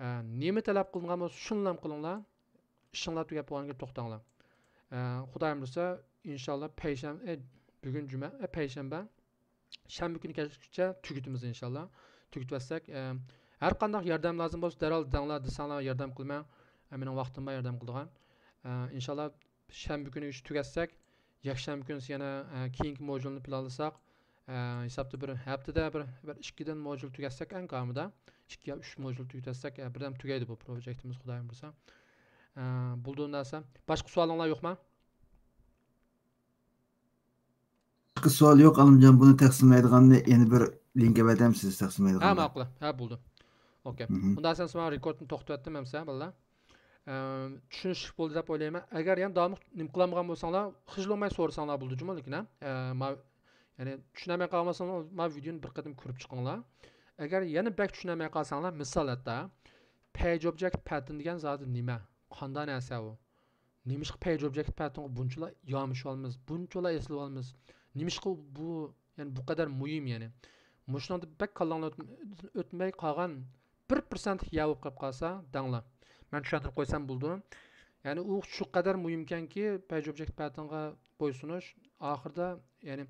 ئە، نېمە تەلەپ قىلىنغان بولسا، شۇنىلا قىلىڭلار. ئىشىڭلار تۈگەپ بولغاندىن كېيىن توختاڭلار. ئە، خۇدايىم بۇيرۇسا، ئىنشاللا پەيشەنبە، ئە، بۈگۈن جۈمە، ئە، پەيشەنبە، شەنبە كۈنى كەچكىچە تۈگىتىمىز ئىنشاللا. تۈگىتىۋەتسەك، ئە، ھەر قانداق ياردەم لازىم بولسا، دەرھال دەڭلار دېسەڭلار ياردەم قىلىمەن. ئە، مېنىڭ ۋاقتىم بار ياردەم قىلىدىغان. ئە، ئىنشاللا شەنبە كۈنى ئىش تۈگەتسەك، يەكشەنبە كۈنىسى يەنە، ئە، كېيىنكى موجۇلنى پىلانلىساق، ئە، ھېسابتا بىر ھەپتىدە بىر، بىر ئىككىدىن موجۇل تۈگەتسەك ئەڭ كامىدا، ئىككى يا ئۈچ موجۇل تۈگىتىۋەتسەك، ئە، بىردەم تۈگەيدۇ بۇ پروجېكتىمىز، خۇدايىم بۇيرۇسا. ئە، بولدى ئۇنداق دېسەم. باشقا سوئالىڭلار يوقما؟ باشقا سوئال يوق، ئالىمجان. بۇنى تەقسىملەيدىغاننى يەنە بىر لىنك ئەۋەتەمسىز تەقسىملەيدىغاننى؟ ھە، ماقۇل. ھە، بولدى. ئوكەي. مھم. ئۇنداق دېسەڭ، مانا رېكوردنى توختىتىۋەتتىم ئەمسە، بالىلار. ئە، چۈشىنىشلىك بولدى دەپ ئويلايمەن. ئەگەر يەنە داۋاملىق نېمە قىلالمىغان بولساڭلار، خىجىل بولماي سورىساڭلار بولىدۇ جۇمۇ، لېكىن، ھە؟ ئە، ما-، يەنى چۈشىنەلمەي قالمىساڭلار، ما ۋىدېونى بىر قېتىم كۆرۈپ چىقىڭلار. ئەگەر يەنە بەك چۈشىنەلمەي قالساڭلار، مىسال ھەتتا، پەيج ئوبجېكت پەتتىن دېگەن زادى نېمە؟ قانداق نەرسە ئۇ؟ نېمىشقا پەيج ئوبجېكت پەتتىنغا بۇنچىلا يامىشىۋالىمىز، بۇنچىلا ئېسىلىۋالىمىز؟ نېمىشقا بۇ، يەنى بۇ قەدەر مۇھىم يەنى؟ مۇشۇنىڭدا بەك كاللاڭلار ئۆت-، ئۆتمەي قالغان بىر پىرسەنتلىك يەر بولۇپ قېلىپ قالسا دەڭلار. مەن چۈشەندۈرۈپ قويسام بولىدۇ. يەنى ئۇ شۇ قەدەر مۇھىمكەنكى، پەيج ئوبجېكت پەتتىنغا بويسۇنۇش ئاخىرىدا، يەنى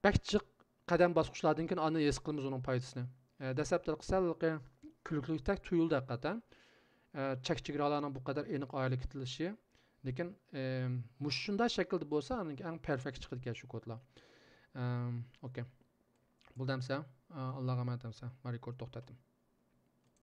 بەك جىق قەدەم باسقۇچلاردىن كېيىن ئاندىن ھېس قىلىمىز ئۇنىڭ پايدىسىنى. ئە، دەسلەپتە سەل كۈلكىلىكتەك تۇيۇلدى ھەقىقەتەن. ئە، چەك چېگرالارنىڭ بۇ قەدەر ئېنىق ئايرىلىپ كېتىلىشى. لېكىن، ئە، مۇشۇنداق شەكىلدە بولسا، ئاندىن كېيىن ئەڭ پېرفېكت چىقىدىكەن شۇ كودلار. ئە، ئوكەي. بولدى ئەمسە. ئە، ئاللاغا ئامانەت ئەمسە. مەن رېكورد توختاتتىم.